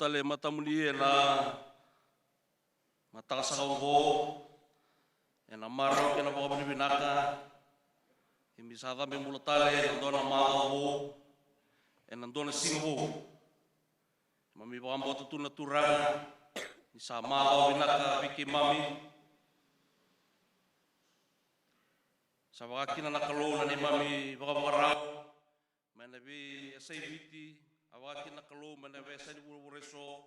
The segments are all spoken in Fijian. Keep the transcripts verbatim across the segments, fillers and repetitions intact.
tale e matamuni ena mataka saka oqo, ena marau kei na vakavinavinaka. Keimami sa cabe bula tale ena dua na macawa vou, ena dua na siga vou. Keimami vakabauta tu na Turaga ni sa macawa vinaka vei keimami. Sa vaka kina na Kalou na neimami vakavakarau mai na veiyasai Viti, a vaka kina na Kalou mai na veiyasai ni vuravura eso.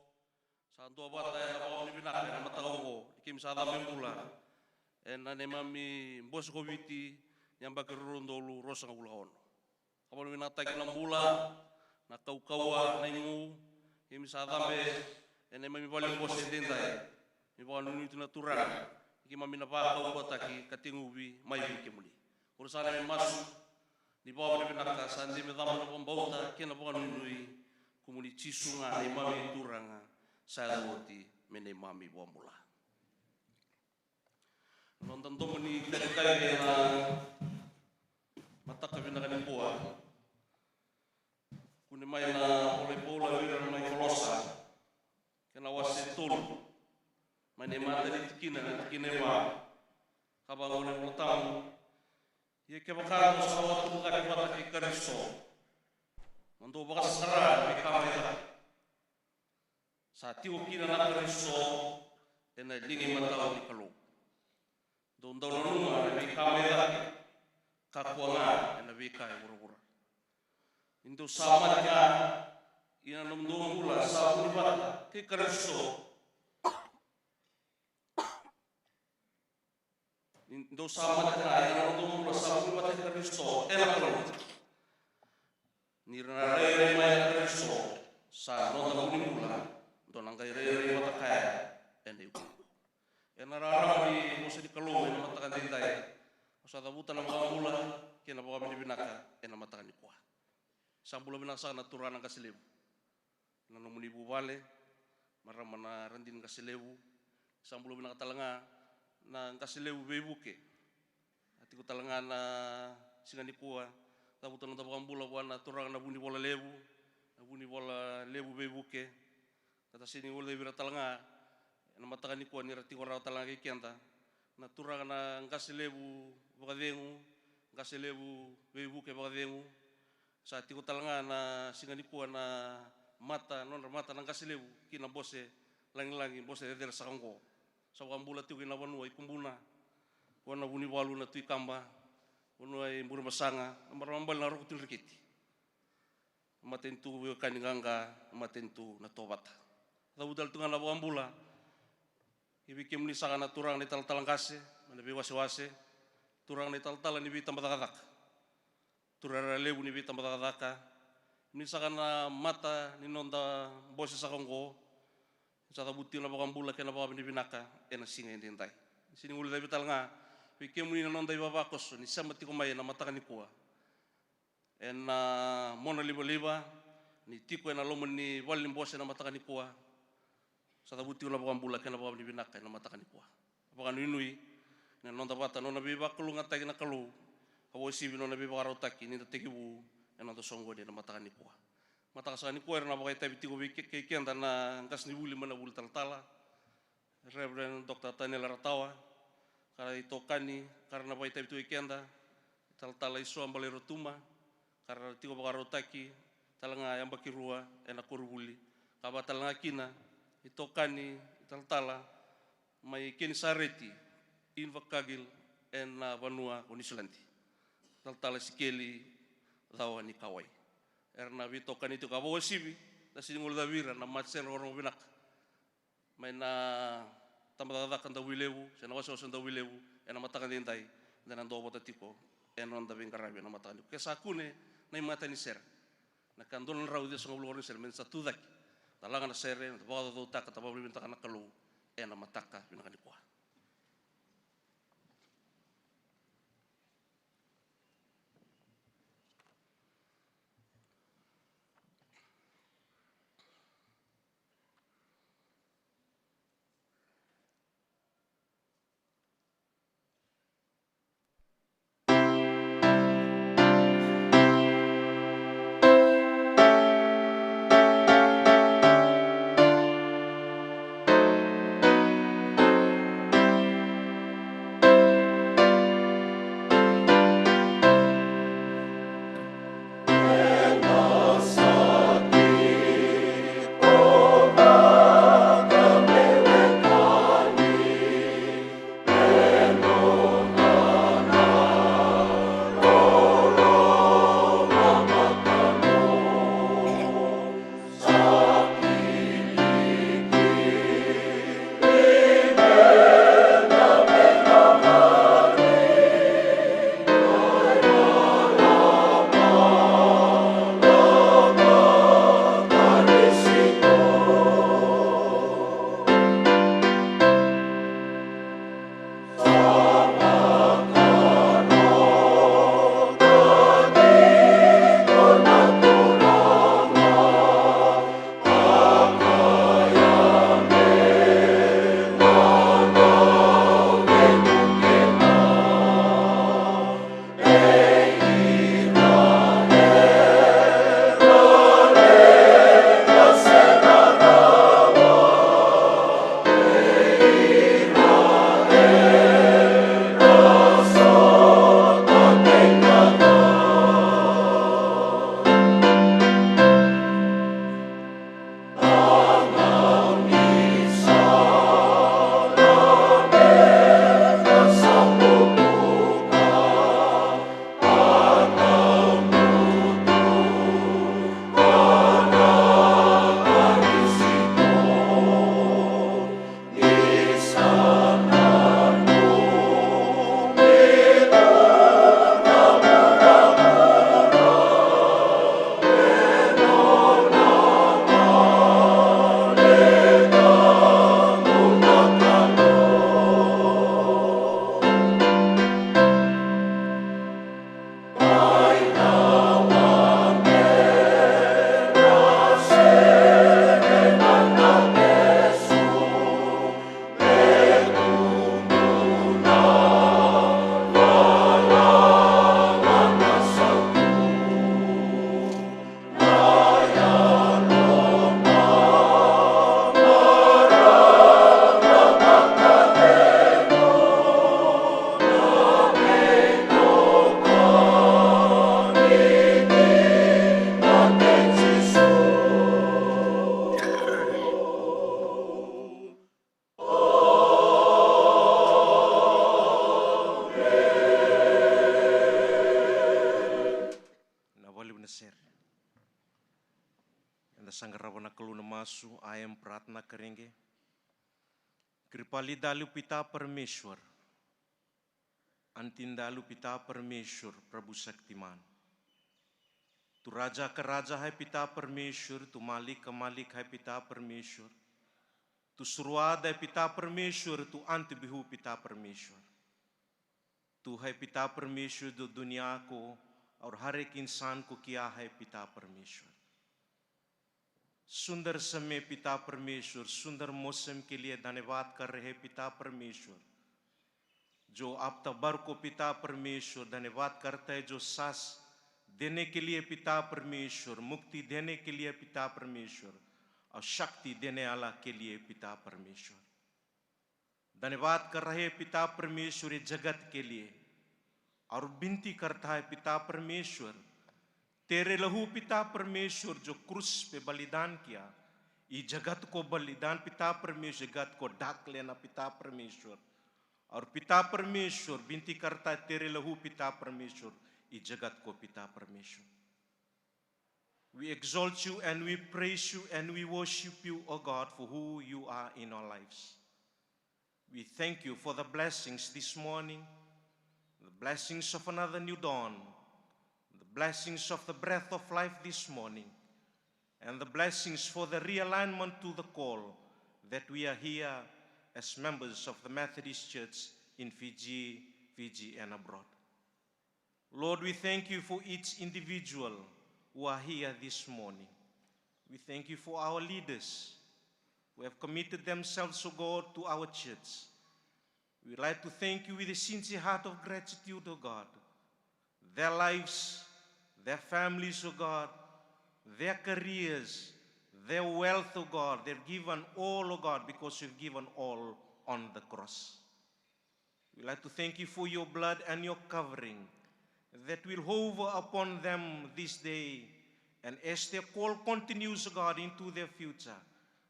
Sa duavata ena vakavinavinaka ena mataka oqo ni keimami sa cabe bula ena neimami bose ko Viti ni yabaki rua na udolu ruasagavulu ka ono. Ka vakavinavinakataki na bula, na kaukauwa, na igu, keimami sa cabe ena neimami vale ni bose edaidai. Me vakanuinui tu na Turaga ni keimami na vakaukauwataki ka tekivu mai vei kemuni. Ko na sa neimami masu ni vakavinavinaka, sa dei me cava na vakabauta kei na vakanuinui, kemuni Jisu ga na neimami Turaga, sa yaco oti me neimami vakabula. Noda domo ni kakavi ena mataka vinaka nikua. Kune mai na ivola i Paula vei ira mai Kolosa, kei na wase tolu, mai na imatai ni tikina, na tikina e va. Ka vaka oqo na iVola Tabu: Ia kevaka dou sa vakatubu cake vata kei Karisito, mo dou vakasaqara na veika mai cake, sa tiko kina na Karisito ena liga imatau ni Kalou. Dou dau nanuma na veika mai cake, kakua ga ena veika e vuravura. Ni dou sa mate ga, ia na nomudou bula sa vuni vata kei Karisito. Ni dou sa mate ga, ia na nomudou bula sa vuni vata kei Karisito ena Kalou. Ni ra na rairai mai na Karisito, sa noda vunibula, dou na qai rairai vata kaya ena iukuuku. Ena rarama ni vosa ni Kalou ena mataka edaidai, au sa cavuta na vakabula kei na vakavinavinaka ena mataka nikua. Sa bula vinaka saka na turaga na qase levu, na nomuni vuvale, marama na Radini qase levu. Sa bula vinaka tale ga na qase levu veivuke. A tiko tale ga na siga nikua, cavuta na noda vakabula vua na turaga na vunivola levu, na vunivola levu veivuke. Ka da sega ni guilecavi ira tale ga ena mataka nikua ni ra tiko rawa tale ga kei keda na turaga na qase levu vakacegu, qase levu veivuke vakacegu. Sa tiko tale ga na siga nikua na mata, nodra mata na qase levu ki na bose lagilagi, bose cecere saka oqo. Sa vakabula tiko i na vanua i Kubuna, vanua na Vunivalu na Tui Kaba, vanua i Burebasaga, na marama bale na Roko Tui Dreketi. Matanitu veiwekani qaqa, matanitu na Tovata. Cavuta tale tu ga na vakabula ki vei kemuni saka na turaga na italatala qase mai na veiwasewase, turaga na italatala ni veitabacakacaka, turaga levu ni veitabacakacaka, kemuni saka na mata ni noda bose saka oqo. Sa cavuti na vakabula kei na vakavinavinaka ena siga edaidai. Sega ni guilecavi tale ga vei kemuni na noda ivavakoso ni sema tiko mai ena mataka nikua ena monalivaliva, ni tiko ena loma ni vale ni bose ena mataka nikua. Sa cavuti tiko na vakabula kei na vakavinavinaka ena mataka nikua. Vakanuinui na noda vata, nona veivakalougatataki na Kalou, ka vakauasivi nona veivakarautaki ni da tekivu ena noda soqoni ena mataka nikua. Mataka saka nikua era na vakaitavi tiko vei ke-, kei keda na qasenivuli mai na vuli talatala, Reverend Doctor Taniela Ratawa, ka ra itokani, ka ra na vakaitavi tu kei keda, talatala Isoa Balairotuma, ka ra tiko vakarautaki tale ga yabaki rua ena koronivuli, ka vaka tale ga kina itokani, talatala mai Kenisareti, Invercargill, ena vanua ko Niusiladi, talatala Sikeli Cawanikawai. Era na veitokani tiko, ka vakauasivi, da sega ni guilecavi ira na matasere rogorogo vinaka mai na tabacakacaka Davuilevu se na wasewase Davuilevu ena mataka edaidai, da na duavata tiko ena noda veiqaravi ena mataka nikua. Ke sa kune na imatai ni sere, na ka dua na drau ciwasagavulu na sere me da sa tucake, da laga na sere, da vakacaucautaka, da vakavinavinakataka na Kalou ena mataka vinaka nikua. Sa qarava na Kalou na masu. I am Pratna Karege. Kripali dalu pita Parmeshwar. Anti dalu pita Parmeshwar, Prabhu Shaktiman. Tu Raja ka Raja hai pita Parmeshwar, tu Malik ka Malik hai pita Parmeshwar. Tu Suruada hai pita Parmeshwar, tu Anti Bihu pita Parmeshwar. Tu hai pita Parmeshwar do duniya ko, aur har ek insan ko kiya hai pita Parmeshwar. सुंदर समय पिता परमेश्वर, सुंदर मौसम के लिए धन्यवाद कर रहे पिता परमेश्वर। जो आप तबर को पिता परमेश्वर, धन्यवाद करता है जो सांस देने के लिए पिता परमेश्वर, मुक्ति देने के लिए पिता परमेश्वर, और शक्ति देने वाला के लिए पिता परमेश्वर। धन्यवाद कर रहे पिता परमेश्वर ये जगत के लिए और विनती करता है पिता परमेश्वर, तेरे लहू पिता परमेश्वर जो क्रूस पे बलिदान किया, ये जगत को बलिदान पिता परमेश्वर, जगत को ढाक लेना पिता परमेश्वर। और पिता परमेश्वर विनती करता है तेरे लहू पिता परमेश्वर, ये जगत को पिता परमेश्वर। We exalt you and we praise you and we worship you, O God, for who you are in our lives. We thank you for the blessings this morning, the blessings of another new dawn, the blessings of the breath of life this morning, and the blessings for the realignment to the call that we are here as members of the Methodist Church in Fiji, Fiji and abroad. Lord, we thank you for each individual who are here this morning. We thank you for our leaders who have committed themselves, O God, to our church. We like to thank you with a sincere heart of gratitude, O God. Their lives, their families, O God, their careers, their wealth, O God, they've given all, O God, because you've given all on the cross. We like to thank you for your blood and your covering that will hover upon them this day. And as their call continues, God, into their future,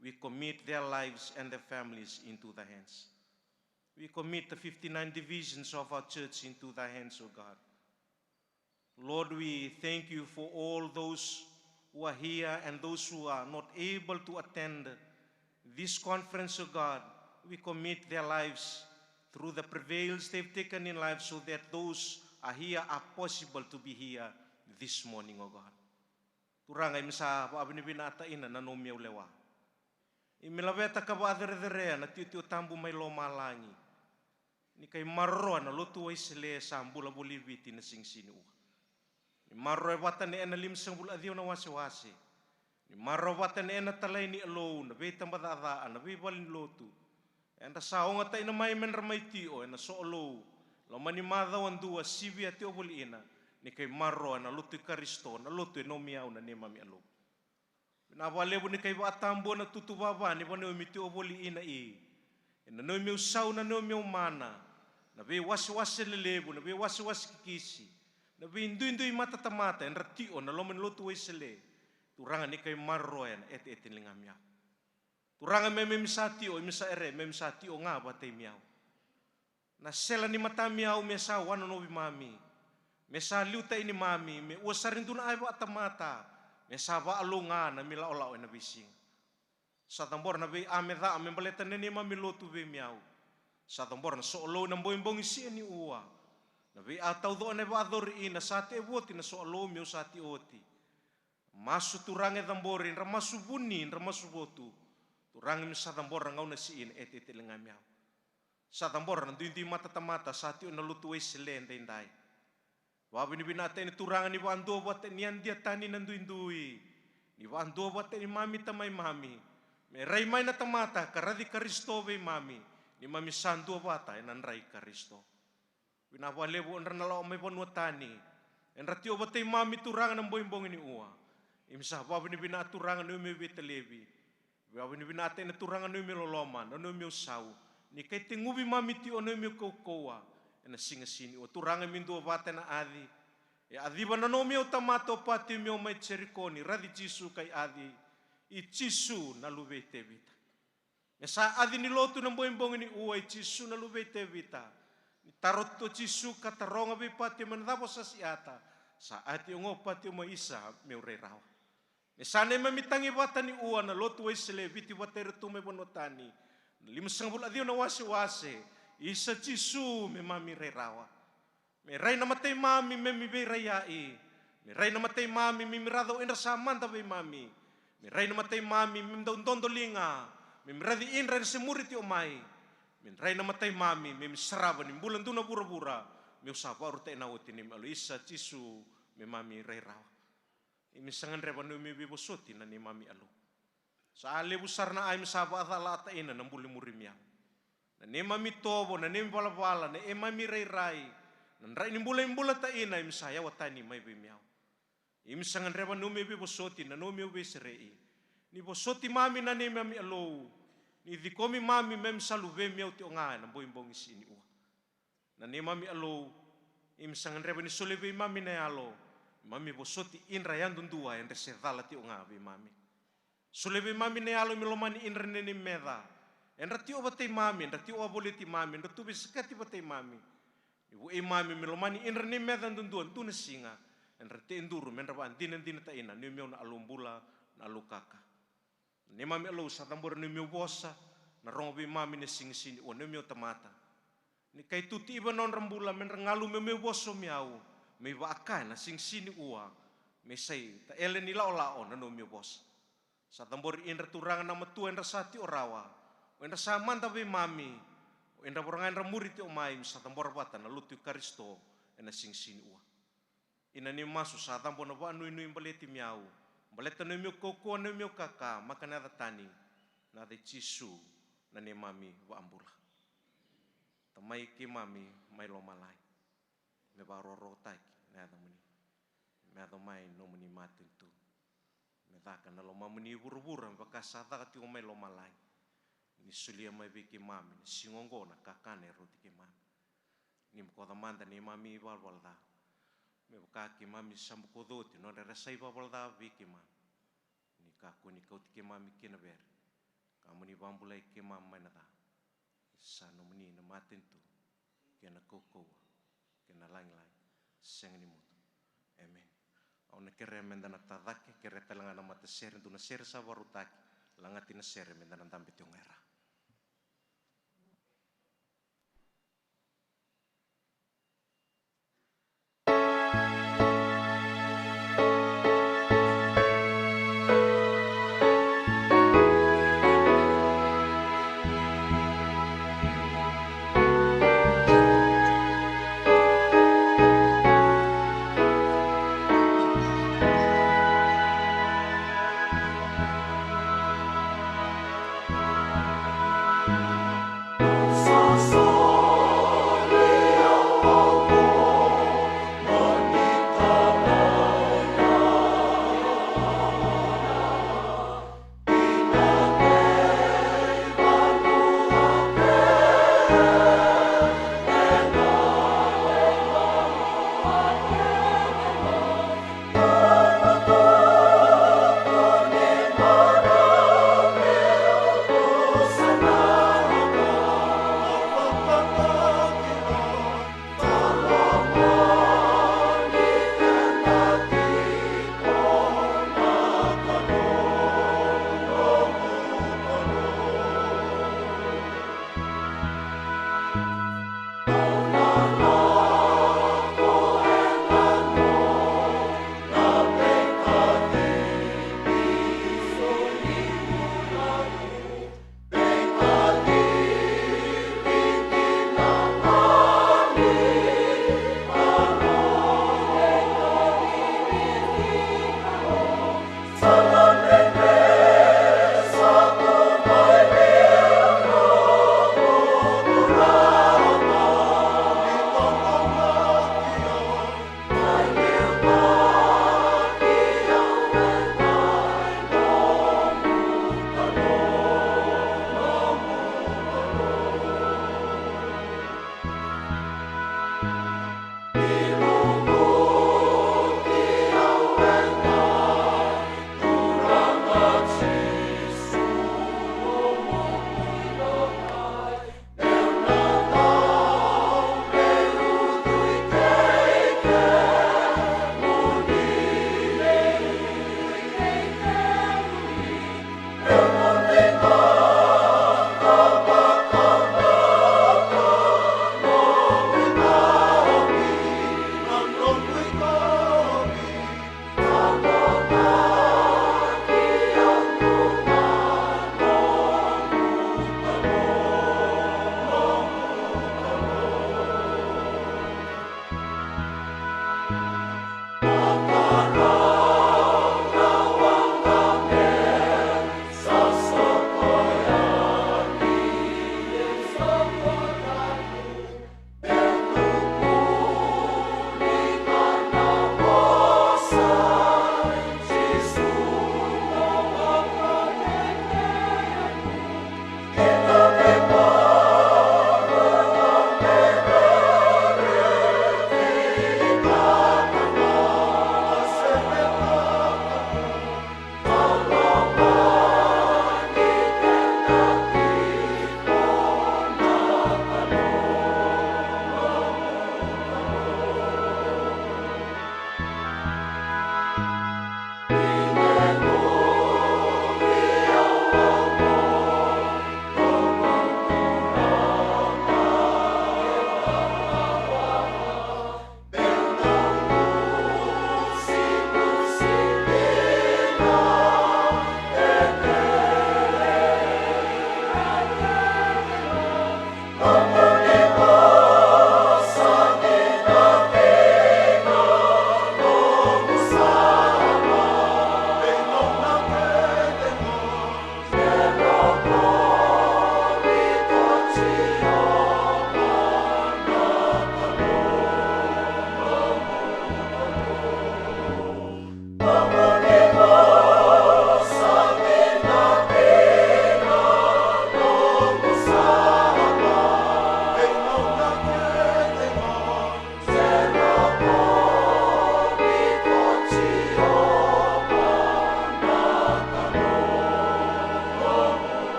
we commit their lives and their families into thy hands. We commit the fifty-nine divisions of our church into thy hands, O God. Lord, we thank you for all those who are here and those who are not able to attend this conference, O God. We commit their lives through the travails they've taken in life so that those are here are possible to be here this morning, O God. Turaga, imi sa vakavinavinakataina na nomu lewa. Imi laveta ka vakacerecerea na tiotio tabu mai lomalagi. Ni kai maroroya na lotu Wesele sa bula voli Viti na siga Sinuva. Ni maroroya vata na ena limasagavulu ka ciwa na wasewase. Ni maroroya vata na ena talai ni Alou, na veitabacakacaka, na veivalenilotu. Era sa ogatina mai me ra mai tio ena so'o lou, loma ni macawa dua sivia tio voli ina, ni kai maroroya na lotu i Karisito, na lotu e nomuni au na neimami Alou. Vinaka vakalevu ni kai vakatabua na tutu vava ni vanua imi tio voli ina i. Ena nomu isau, na nomu mana, na veiwasewase lelevu, na veiwasewase kikisi, na veiduidui matatamata, era tio na loma ni lotu Wesele. Turaga ni kai maroroya na eteete ni ligami au. Turaga, me, me imi sa tio, imi sa ere, me imi sa tio ga vata imi au. Na sela ni matami au me sa wanonovi mami, me sa liutaki ni mami, me ua sara ni dua na ai vakatamata, me sa vakalou ga na mi laolao ena veisiga. Sa cabora na vei a me ca me baleta na neimami lotu vei mi au. Sa cabora na so'o lou na boibogi Sinuva. Na vei a tauco na vakacori ina sa te voti na so'o lou meu sa te oti. Masu Turaga e cabori, dra masu vuni, dra masu votu. Turaga me sa cabora na gauna si ina eteete ligami au. Sa cabora na duidui matatamata sa tio na lotu Wesele daidai. Vakavinavinakataina Turaga ni vakadua vata ni a dia tani na duidui. Ni vakadua vata ni mami tamai mami. Me rai mai na tamata ka raci Karisito vei mami. Ni mami sa dua vata ena drai Karisito. Vinaka vakalevu era na lako mai vanua tani. Era tio vata i mami Turaga na boibogi ni ua. Imi sa vakavinavinaka Turaga na nomu veitalevi. Vakavinavinakataina Turaga na nomu loloma, na nomu sau. Ni kai teguvi mami tio na nomu kaukauwa. Ena siga Sinuva Turaga me dua vata ena aci. E aciva na nomu tamata o Patimeo mai Jeriko ni raci Jisu kai aci. I Jisu na luve i Tevita. Me sa aci ni lotu na boibogi ni ua i Jisu na luve i Tevita. Ni taro tu o Jisu ka taroga vei Patimeo na cava sa siata. Sa ati oqo Patimeo, isa meu rai rawa. Me sa neimami tagi vata ni ua na lotu Wesele, Viti vata ira tu mai vanua tani. Na limasagavulu ka ciwa na wasewase, isa Jisu me mami rai rawa. Me rai na matai mami me mi veiraiyai. Me rai na matai mami me mi raca o idra sa mada vei mami. Me rai na matai mami me mi dau dodoliga. Me mi raci idra era se muri tiko mai. Me rai na matai mami me mi sarava ni bula dua na vuravura. Meu sa vaurutaina oti ni me alo isa Jisu me mami rai rawa. Imi sa gadreva na neimami veivosoti na neimami Alou. Sa levu sara na ai mi sa vakacalataina na bula i muri mi au. Na neimami tovo, na neimami valavala, na neimami rairai, na drai ni bula i bulataina imi sa yawa tani mai vei mi au. Imi sa gadreva na neimami veivosoti na neimami veiserei. Ni vosoti mami na neimami Alou. Ni cikomi mami me mi sa luvemi au tiko ga ena boibogi sini ua. Na neimami Alou, imi sa gadreva ni solia vei mami na yalo, mami vosoti idra yadudua edra se cala tiko ga vei mami. Solia vei mami na yalo me lomani idra na neimami meca. Edra tiko vata i mami, edra tiko wavoliti mami, edra tu veisekati vata i mami. Ni vua i mami me lomani idra na neimami meca yadudua dua na siga. Edra te duru, me dra vakadinadinataina, ni meu na Alou bula, na Alou kaka. Na neimami Alou sa cabora na neimami vosa, na rogo vei mami na siga sini ua na neimami tamata. Ni kai tuti iva na nodra bula, me dra galu me meu vosa mi au, me i vaka ena siga sini ua, me sai ta ele ni laolao na neimami vosa. Sa cabori idra turaga na matua edra sa tiko rawa, o edra sa mada vei mami, o edra voroga edra muri tiko mai, me sa cabora vata na lotu i Karisito, ena siga sini ua. Ina ni masu sa cabo na vakanuinui baleti mi au, baleta na neimami kaukauwa na neimami kaka, maka na yaca tani, na yaca i Jisu, na neimami vakabula. Tamai keimami mai lomalagi, me vakarokorokotaki na yacamuni. Me yaco mai nomuni matanitu. Me caka na lomamuni i vuravura, me vaka sa caka tiko mai lomalagi. Ni solia mai vei keimami, na siga oqo na kakana e rauti keimami. Ni bokoca mada neimami ivalavala ca. Me vaka keimami sa bokoca oti, nodra era sa ivalavala ca vei keimami. Ni kakua ni kauti keimami kina vere. Ka mo ni vakabulai keimami mai na ca. Sa nomuni na matanitu, kei na kaukauwa, kei na lagilagi, sega ni mudu. Emeni. Au na kerea meda na tacake, kerea tale ga na matasere, dua na sere sa vakarautaki, lagati na sere, meda na dabe tiko ga e ra.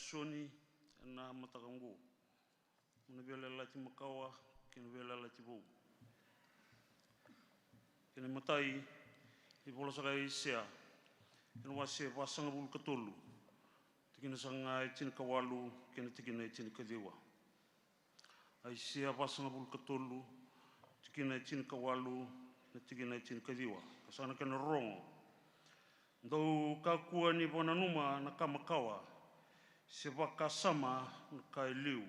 Joni ena mataka oqo. Mai na Veiyalayalati Makawa kei na Veiyalayalati Vou. Kena imatai, ni vola saka i Aisea, ena wase vasagavulu ka tolu, tikina saka ga e tinikawalu kei na tikina e tinikaciwa. Aisea vasagavulu ka tolu, tikina e tinikawalu, na tikina e tinikaciwa. Ka sa na kena rogo. Dou kakua ni vakananuma na ka makawa, se vakasama na ka e liu.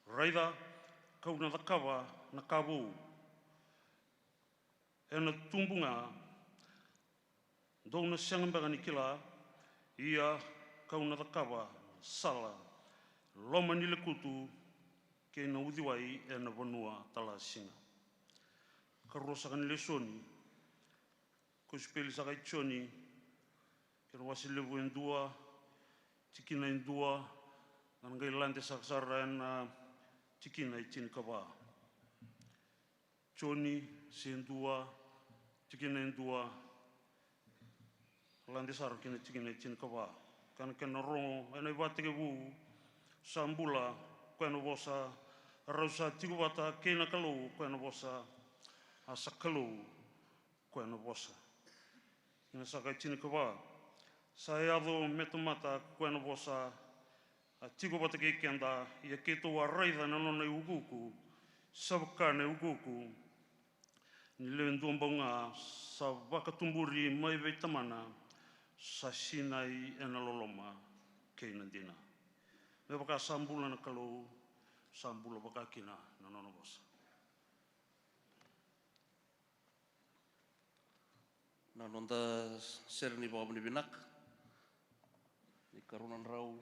Raica, kau na cakava na ka vou. Ena tubu ga, dou na sega beka ni kila, ia kau na cakava sala, loma ni lekutu, kei na uciwai ena vanua talasiga. Karua saka ni lesoni, kosipeli saka i Joni, kena wase levu e dua, tikina e dua, na qai lade saka sara ena tikina e tinikava. Joni se dua, tikina e dua, lade sara kina tikina e tinikava. Kena kena rogo, ena ivakatekivu sa bula koya na vosa, rau sa tiko vata kei na Kalou koya na vosa, a sa Kalou koya na vosa. Ena saka e tinikava, sa yaco me tamata koya na vosa, a tiko vata kei keda, ia keitou a raica na nona iukuuku, sa vaka na iukuuku ni lewe dua bau ga, sa vakatuburi mai vei Tamana, sa sinai ena loloma kei na dina. Me vaka sa bula na Kalou, sa bula vaka kina na nona vosa. Na noda sere ni vakavinavinaka ni karua na drau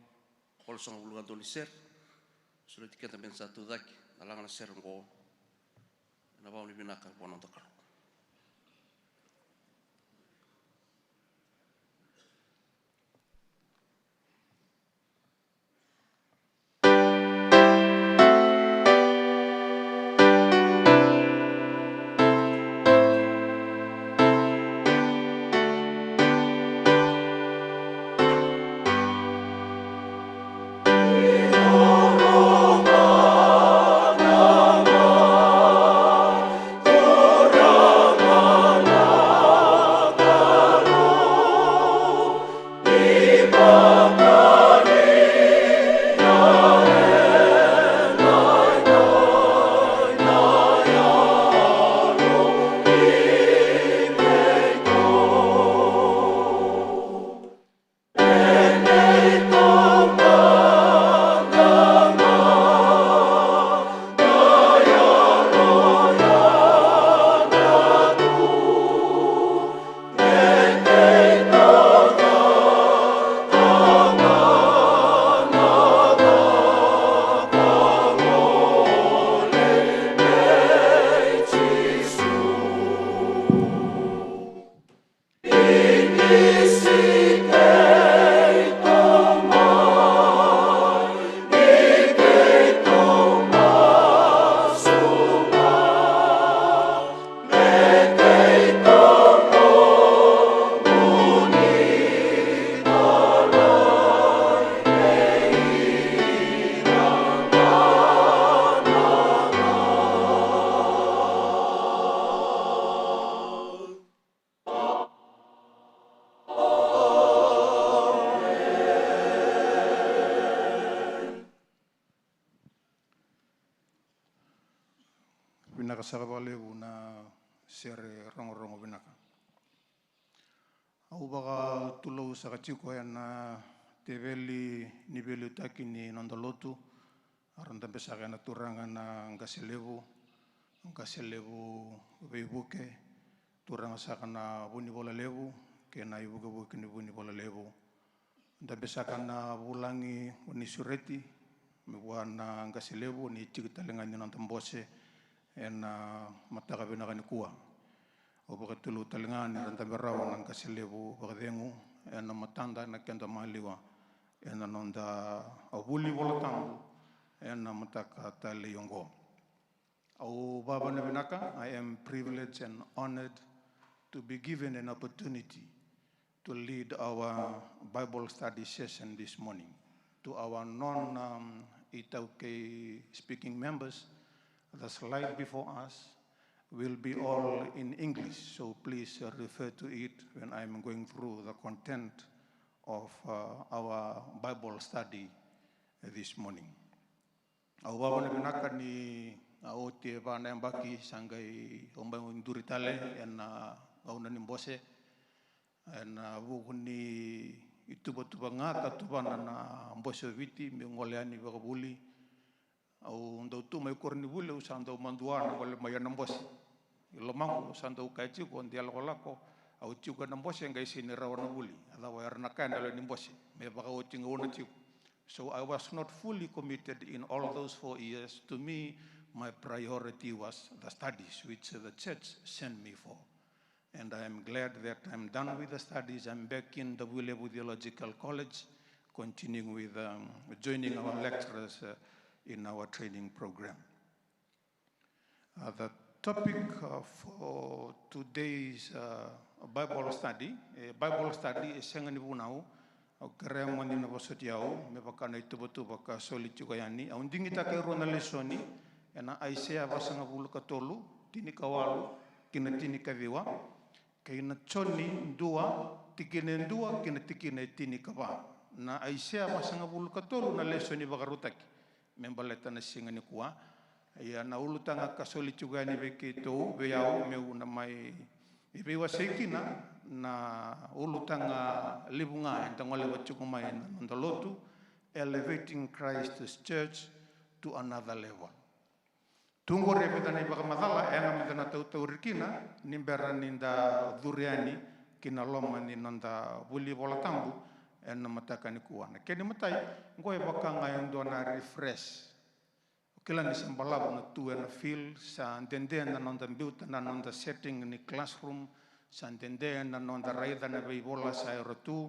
walusagavulu ka dua ni sere. Sureti keda me da sa tucake na laga na sere oqo ena vakavinavinaka vua noda Kalou. Vinaka saka vakalevu na sere rogorogo vinaka. Au vakatulou saka tiko ena teveli ni veiliutaki ni noda lotu, a ra dabe saka ena turaga na qase levu, qase levu veivuke, turaga saka na vunivola levu kei na ivukevuke ni vunivola levu. Dabe saka na vulagi o ni sureti me vua na qase levu ni tiki tale ga ni noda bose ena mataka vinaka nikua. Au vakatulou tale ga ni ra dabe rawa na qase levu vakacegu ena matada ena keda maliwa ena noda vuli Vola Tabu ena mataka talei oqo. Au vavinavinaka, I am privileged and honored to be given an opportunity to lead our Bible study session this morning. To our non um, Itāukei speaking members, the slide before us will be all in English, so please uh, refer to it when I'm going through the content of uh, our Bible study this morning. Au vakavinavinaka ni a oti e va na yabaki sa qai au mai duri tale ena gauna ni bose. Ena vuku ni ituvatuva ga ka tuvana na bose o Viti meu gole yani vakavuli. Au dau tu mai koronivuli, au sa dau madua na gole mai ena bose. I lomaqu au sa dau kaya tiko, de lakolako, au tiko ena bose e qai sega ni rawa na vuli. A cava era na kaya na lewe ni bose me vakaoti gauna tiko. So I was not fully committed in all those four years. To me, my priority was the studies which the church sent me for. And I am glad that I'm done with the studies. I'm back in the Vuilevu Theological College, continuing with um, joining our lecturers uh, in our training program. Uh, the topic uh, for today's uh, Bible study, e Bible study e sega ni vunau. Au kerea moni na vosoti au me vaka na ituvatuva ka soli tiko yani. Au digitaka e rua na lesoni, ena Aisea vasagavulu ka tolu, tinikawalu ki na tinikaciwa, kei na Joni dua, tikina e dua ki na tikina e tinikava. Na Aisea vasagavulu ka tolu na lesoni vakarautaki me baleta na siga nikua. Ia na ulutaga ka soli tiko yani vei keitou, vei au, meu na mai veiwasei kina, na ulutaga levu ga eda goleva tiko mai na noda lotu, Elevating Christ's Church to Another Level. Tu qori e vica na ivakamacala ena meda na tautauri kina ni bera ni da curu yani ki na loma ni noda vuli Vola Tabu ena mataka nikua. Na kena imatai, qo e vaka ga e dua na refresh. O kila ni sa balavu na tu ena field, sa dede na noda biuta na noda setting ni classroom, sa dede na noda raica na veivola sa era tu.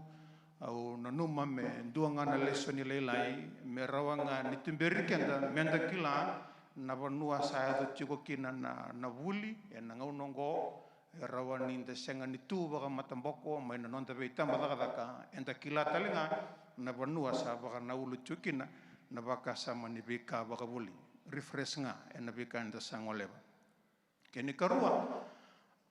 Au nanuma me dua ga na lesoni lailai me rawa ga ni tuberi keda meda kila na vanua sa yaco tiko kina na, na vuli ena gauna oqo. E rawa ni da sega ni tu vakamataboko mai na noda veitabacakacaka, eda kila tale ga na vanua sa vakanaulu tiko kina na vakasama ni veika vakavuli. Refresh ga ena veika eda sa goleva. Kena ikarua,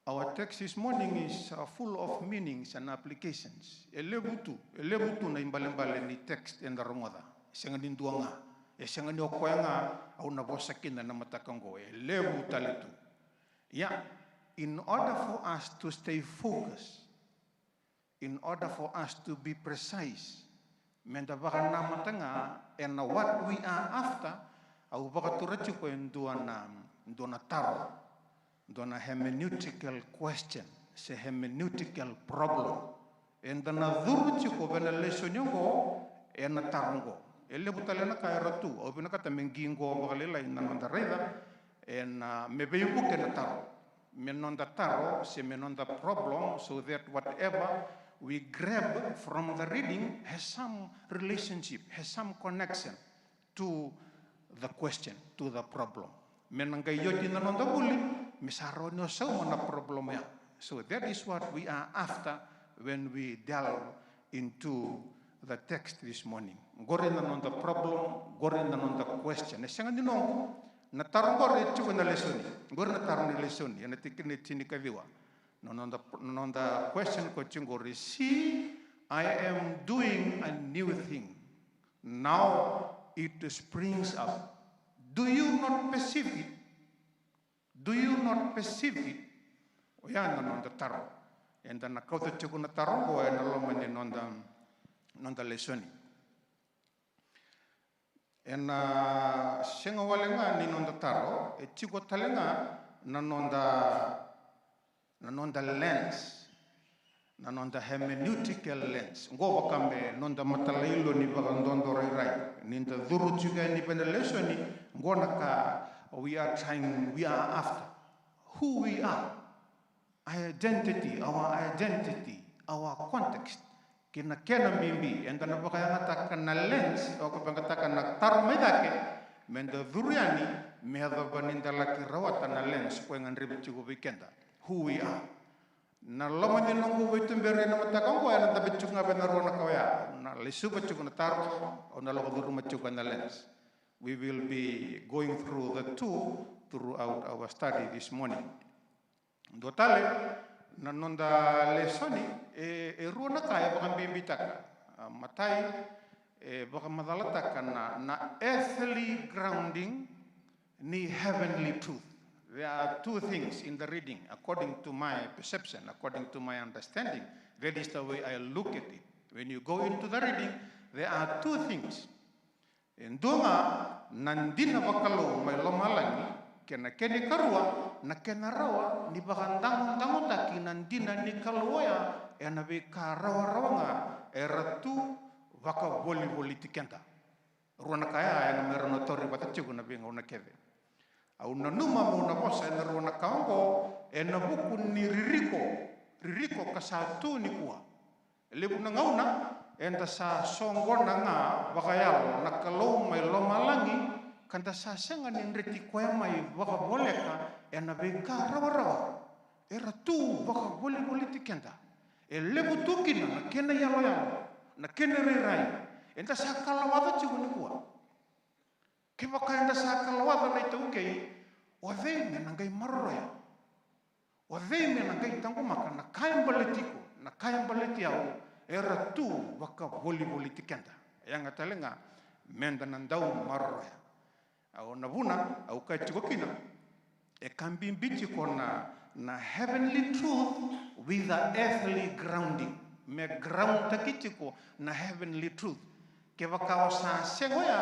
our text this morning is uh, full of meanings and applications. E levu tu, e levu tu na ibalebale ni text eda rogoca. E sega ni dua ga, e sega ni o koya ga au na vosa kina na mataka oqo. E levu tale tu. Ia, in order for us to stay focused, in order for us to be precise, meda vakanamata ga ena what we are after, au vakatura tiko e dua na, dua na taro, dua na hermeneutical question se hermeneutical problem. Eda na curu tiko vei na lesoni oqo ena taro oqo. E levu tale na ka era tu, au vinakata me qiqo vakalailai na noda raica ena, me veivuke na taro, me noda taro se me noda problem, so that whatever we grab from the reading has some relationship, has some connection to the question, to the problem. Me na qai oti na noda vuli, me sa rawa ni o sauma na problem ya. So that is what we are after when we delve into the text this morning. Qori na noda problem, qori na noda question. E sega ni noqu, na taro qori e tiko na lesoni. Qori na taro ni lesoni, ena tikina e tinikaciwa. Na noda, na noda question ko tiko qori, "See, I am doing a new thing. Now it springs up. Do you not perceive it? Do you not perceive it?" Oya na noda taro. Eda na kauta tiko na taro oqo ena loma ni noda, noda lesoni. Ena sega wale ga ni noda taro, e tiko tale ga na noda, na noda lens, na noda hermeneutical lens. Qo vaka me noda matalailoni vakadodo rairai ni da curu tiko yani vei na lesoni. Qo na ka we are trying, we are after. Who we are, identity, our identity, our context. Kei na kena bibi, eda na vakayagataka na lens, o ka vakayagataka na taro mai cake, meda curu yani me yacova ni da laki rawata na lens ko e gadrevi tiko vei keda. Who we are. Na loma ni noqu veituberi ena mataka oqo, ena dabe tiko ga vei na rua na ka oya. Au na lesuva tiko na taro, au na lako curuma tiko ena lens. We will be going through the two throughout our study this morning. Dua tale, na noda lesoni, e, e rua na ka e vakabibitaka. A, matai, e vakamacalataka na, na earthly grounding ni heavenly truth. There are two things in the reading, according to my perception, according to my understanding. That is the way I look at it. When you go into the reading, there are two things. E dua ga na dina vakalou mai lomalagi, kei na kena ikarua, na kena rawa ni vakadagudagutaki na dina ni Kalou oya ena veika rawarawa ga era tu vakavolivoliti keda. Rua na ka ya, ena me ra na tauri vata tiko na veigauna kece. Au nanuma meu na vosa ena rua na ka oqo ena vuku ni ririko, ririko ka sa tu nikua. E levu na gauna eda sa soqona ga vakayalo na Kalou mai lomalagi, ka da sa sega ni dreti koya mai vakavoleka ena veika rawarawa. Era tu vakavolivoliti keda. E levu tu kina na kena iyaloyalo, na kena rairai. Eda sa kalawaca tiko nikua. Kevaka eda sa kalawaca na iTaukei, o cei me na qai maroroya? O cei me na qai taqomaka na ka e baleti iko, na ka e baleti au? Era tu vakavolivoliti keda. E yaga tale ga meda na dau maroroya. Au na vuna au kaya tiko kina, e ka bibi tiko na, na heavenly truth with the earthly grounding. Me ground taki tiko na heavenly truth. Kevaka o sa sega oya,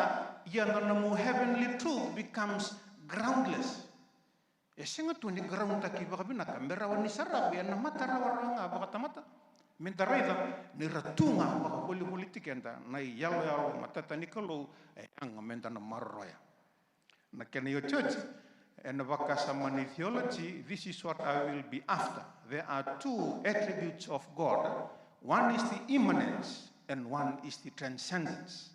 ia na nomu heavenly truth becomes groundless. E sega tu ni ground taki vakavinaka me rawa ni saravi ena mata rawarawa ga vakatamata. Meda raica ni ra tu ga vakavolivoliti keda na iyaloyalo matata ni Kalou, e yaga meda na maroroya. Na kena iotioti, ena vakasama ni theology, this is what I will be after. There are two attributes of God. One is the immanence and one is the transcendence.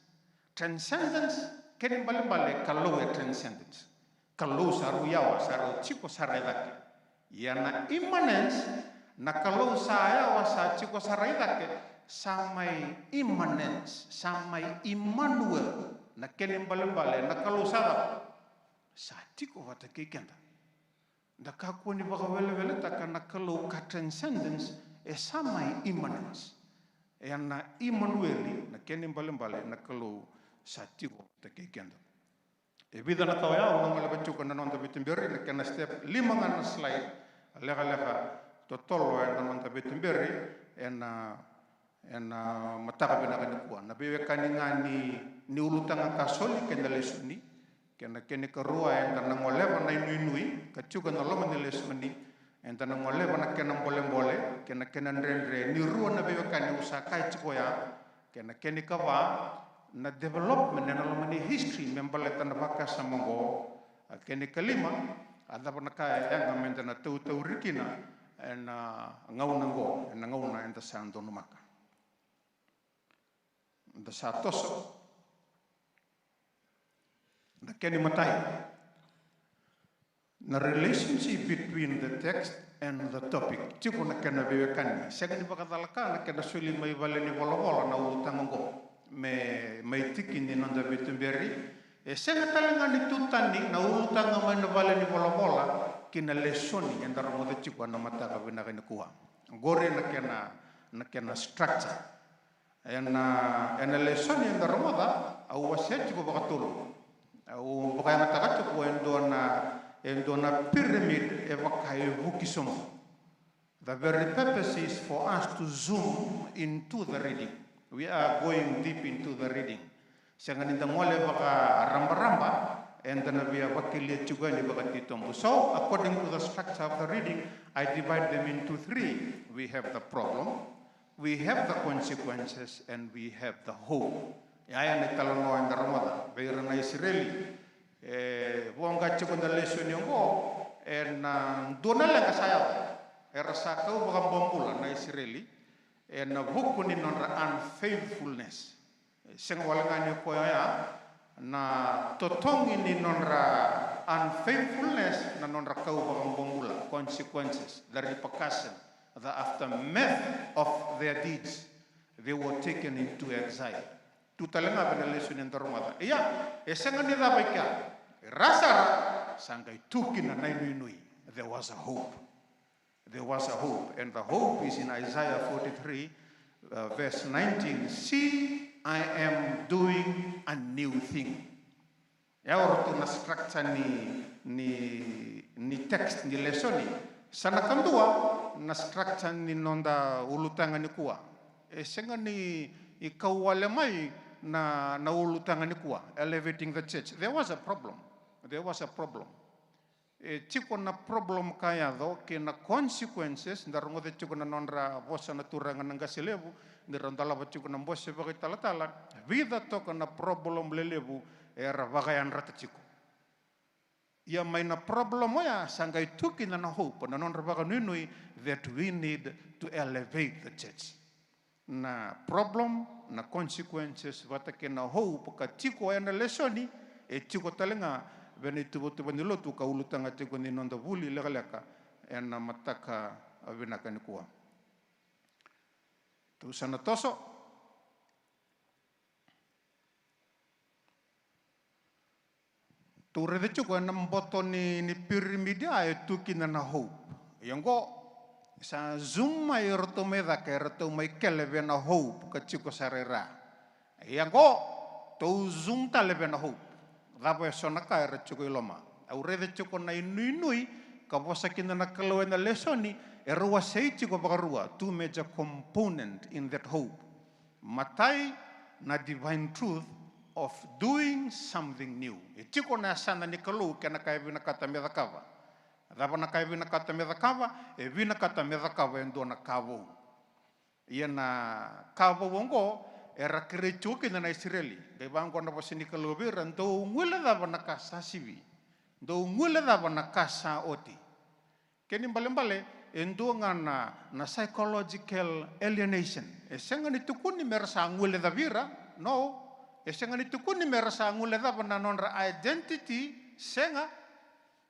Transcendence, kena ibalebale Kalou e transcendence. Kalou sa rui yawa, sa rau tiko sara e cake. Ia na immanence, na Kalou sa yawa, sa tiko sara i cake, sa mai immanence, sa mai Emmanuel. Na kena ibalebale na Kalou sa cava? Sa tiko vata kei keda. Da kakua ni vakaveleveletaka na Kalou ka transcendence, e sa mai immanence. E na Imanueli, na kena ibalebale na Kalou sa tiko vata kei keda. E vica na ka oya au na goleva tiko na noda veituberi, na kena step lima ga na slide, lekaleka totolo ena noda veituberi ena, ena mataka vinaka nikua. Na veiwekani ga ni, ni ulutaga ka soli kei na lesoni, kei na kena ikarua eda na goleva na inuinui ka tiko ena loma ni lesoni, eda na goleva na kena bolebole kei na kena dredre. Ni rua na veiwekani au sa kaya tiko oya, kei na kena ikava na development ena loma ni history me baleta na vakasama oqo. A kena ikalima, a cava na ka e yaga meda na tautauri kina ena gauna oqo, ena gauna eda sa donumaka. Da sa toso. Na kena imatai, na relationship between the text and the topic. Tiko na kena veiwekani. Sega ni vakacalaka na kena soli mai vale ni volavola na ulutaga oqo me mai tiki ni noda veituberi. E sega tale ga ni tu tani na ulutaga mai na vale ni volavola ki na lesoni eda rogoca tiko ena mataka vinaka nikua. Oqori na kena, na kena structure. Ena, ena lesoni eda rogoca, au wasea tiko vakatolu. Au vakayagataka tiko e dua na, e dua na pyramid e vaka e vuki sobu. The very purpose is for us to zoom into the reading. We are going deep into the reading. Sega ni da gole vakarabaraba, eda na via vakelia tiko yani vakatitobu. So, according to the structure of the reading, I divide them into three. We have the problem, we have the consequences and we have the hope. Ia, ia na italanoa eda rogoca vei ira na Isireli. E voqa tiko na lesoni oqo ena dua na leqa sa yaco. Era sa kau vakabobula na Isireli ena vuku ni nodra unfaithfulness. E sega wale ga ni koya oya na totogi ni nodra unfaithfulness, na nodra kau vakabobula, consequences, the repercussion, the aftermath of their deeds, they were taken into exile. Tu tale ga vei na lesoni eda rogoca. Ia, e sega ni cava i kea. Ra sara, sa qai tu kina na inuinui. There was a hope. There was a hope. And the hope is in Isaiah forty-three, uh, verse nineteen. "See, I am doing a new thing." E o ratou na structure ni, ni, ni text ni lesoni. Sa na kadua na structure ni noda ulutaga nikua. E sega ni kau wale mai na, na ulutaga nikua, elevating the church. There was a problem. There was a problem. E tiko na problem ka yaco kei na consequences, da rogoca tiko na nodra vosa na turaga na qase levu, ni ra dolava tiko na bose vakaitalatala, vica toka na problem lelevu era vakayadrata tiko. Ia mai na problem oya sa qai tu kina na hope, na nodra vakanuinui that we need to elevate the church. Na problem, na consequences vata kei na hope ka tiko ena lesoni, e tiko tale ga vei na ituvatuva ni lotu ka ulutaga tiko ni noda vuli lekaleka ena mataka vinaka nikua. Tou sa na toso. Tou raica tiko ena boto ni, ni pyramid ya e tu kina na hope. Ia oqo, sa zoom mai ratou mai cake, ratou mai kele vei na hope ka tiko sara i ra. Ia oqo, tou zoom tale vei na hope. Cava e so na ka era tiko i loma. Au raica tiko na inuinui ka vosa kina na Kalou ena lesoni, e rau wasei tiko vakarua, two major component in that hope. Matai, na divine truth of doing something new. E tiko na yasana ni Kalou kei na ka e vinakata me cakava. Cava na ka e vinakata me cakava? E vinakata me cakava e dua na ka vou. Ia na ka vou oqo era kerei tiko kina na Isireli. Qai vaqo na vosa ni Kalou vei ira, dou guilecava na ka sa sivi. Dou guilecava na ka sa oti. Kena ibalebale, e dua ga na, na psychological alienation. E sega ni tukuni me ra sa guilecavi ira, no. E sega ni tukuni me ra sa guilecava na nodra identity, sega.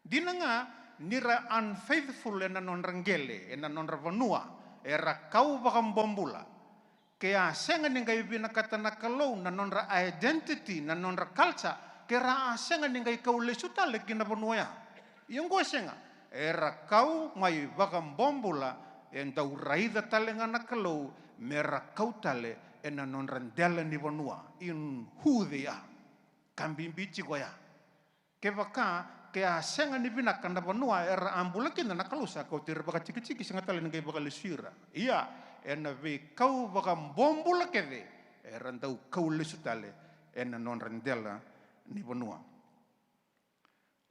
Dina ga ni ra unfaithful ena nodra qele, ena nodra vanua, era kau vakabobula. Ke a sega ni qai vinakata na Kalou na nodra identity, na nodra culture, ke ra a sega ni qai kau lesu tale ki na vanua ya. Ia oqo e sega, era kau mai vakabobula, e dau raica tale ga na Kalou me ra kau tale ena nodra dela ni vanua, in who they are. Ka bibi tiko ya. Kevaka ke a sega ni vinaka na vanua era a bula kina, na Kalou sa kauti ira vakatikitiki, sega tale ni qai vakalesu ira. Ia, ena veikau vakabobula kece era dau kau lesu tale ena nodra dela ni vanua.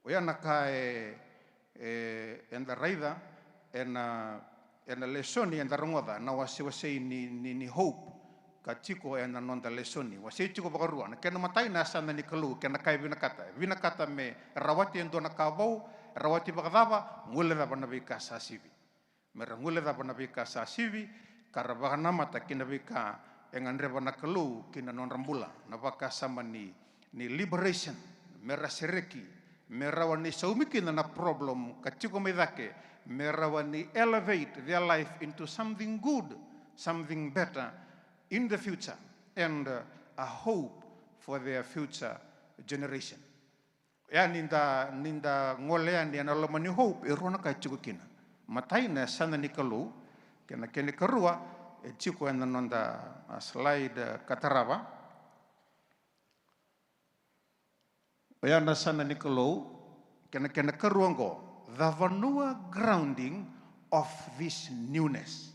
Oya na ka e, e, eda raica ena, ena lesoni eda rogoca, na wasewasei ni, ni, ni hope ka tiko ena noda lesoni. Wasei tiko vakarua, na kena matai na yasana ni Kalou kei na ka e vinakata. E vinakata me rawati e dua na ka vou, rawati vakacava? Guilecava na veika sa sivi. Me ra guilecava na veika sa sivi, ka ra vakanamata ki na veika e gadreva na Kalou ki na nodra bula, na vakasama ni, ni liberation, me ra sereki, me rawa ni saumi kina na problem ka tiko mai cake, me rawa ni elevate their life into something good, something better in the future, and, uh, a hope for their future generation. Ia ni da, ni da gole yani ena loma ni hope, e rua na ka e tiko kina. Matai na yasana ni Kalou, kei na kena ikarua, e tiko ena noda, a, slide, a, ka tarava. Oya na yasana ni Kalou, kei na kena ikarua oqo, the vanua grounding of this newness.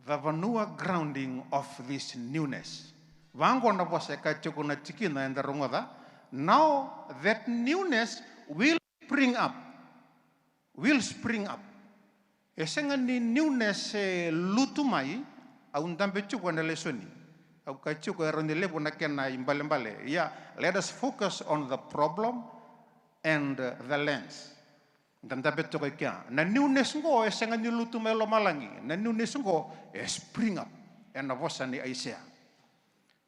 The vanua grounding of this newness. Vaqo na vosa e kaya tiko na tikina eda rogoca. Now that newness will spring up. Will spring up. E sega ni newness e lutu mai, au dabe tiko ena lesoni. Au kaya tiko e rawa ni levu na kena ibalebale. Ia, let us focus on the problem and, uh, the lens. Da dabe toka i kea. Na newness qo e sega ni lutu mai lomalagi. Na newness qo e spring up. Ena vosa ni Aisea.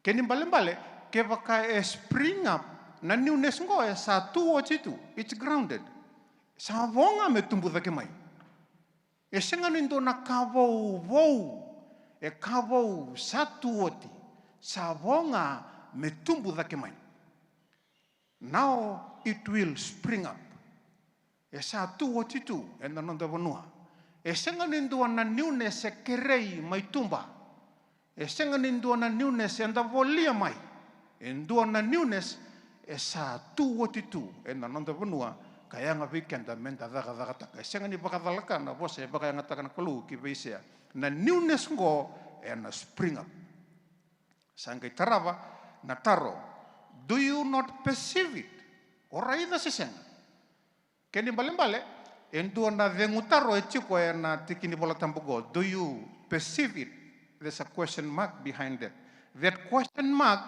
Kena ibalebale, kevaka e spring up, na newness qo e sa tu oti tu. It's grounded. Sa vo ga me tubu cake mai. E sega ni dua na ka vou vou, e ka vou sa tu oti, sa vo ga me tubu cake mai. Now it will spring up. E sa tu oti tu ena noda vanua. E sega ni dua na newness e kerei mai tuba. E sega ni dua na newness eda volia mai. E dua na newness e sa tu oti tu ena noda vanua, ka yaga vei keda meda cakacakataka. E sega ni vakacalaka na vosa e vakayagataka na Kalou ki vei Aisea. Na newness qo ena spring up. Sa qai tarava na taro. Do you not perceive it? O raica se sega? Kena ibalebale, e dua na cegu taro e tiko ena tiki ni Vola Tabu qo. Do you perceive it? There's a question mark behind that. That question mark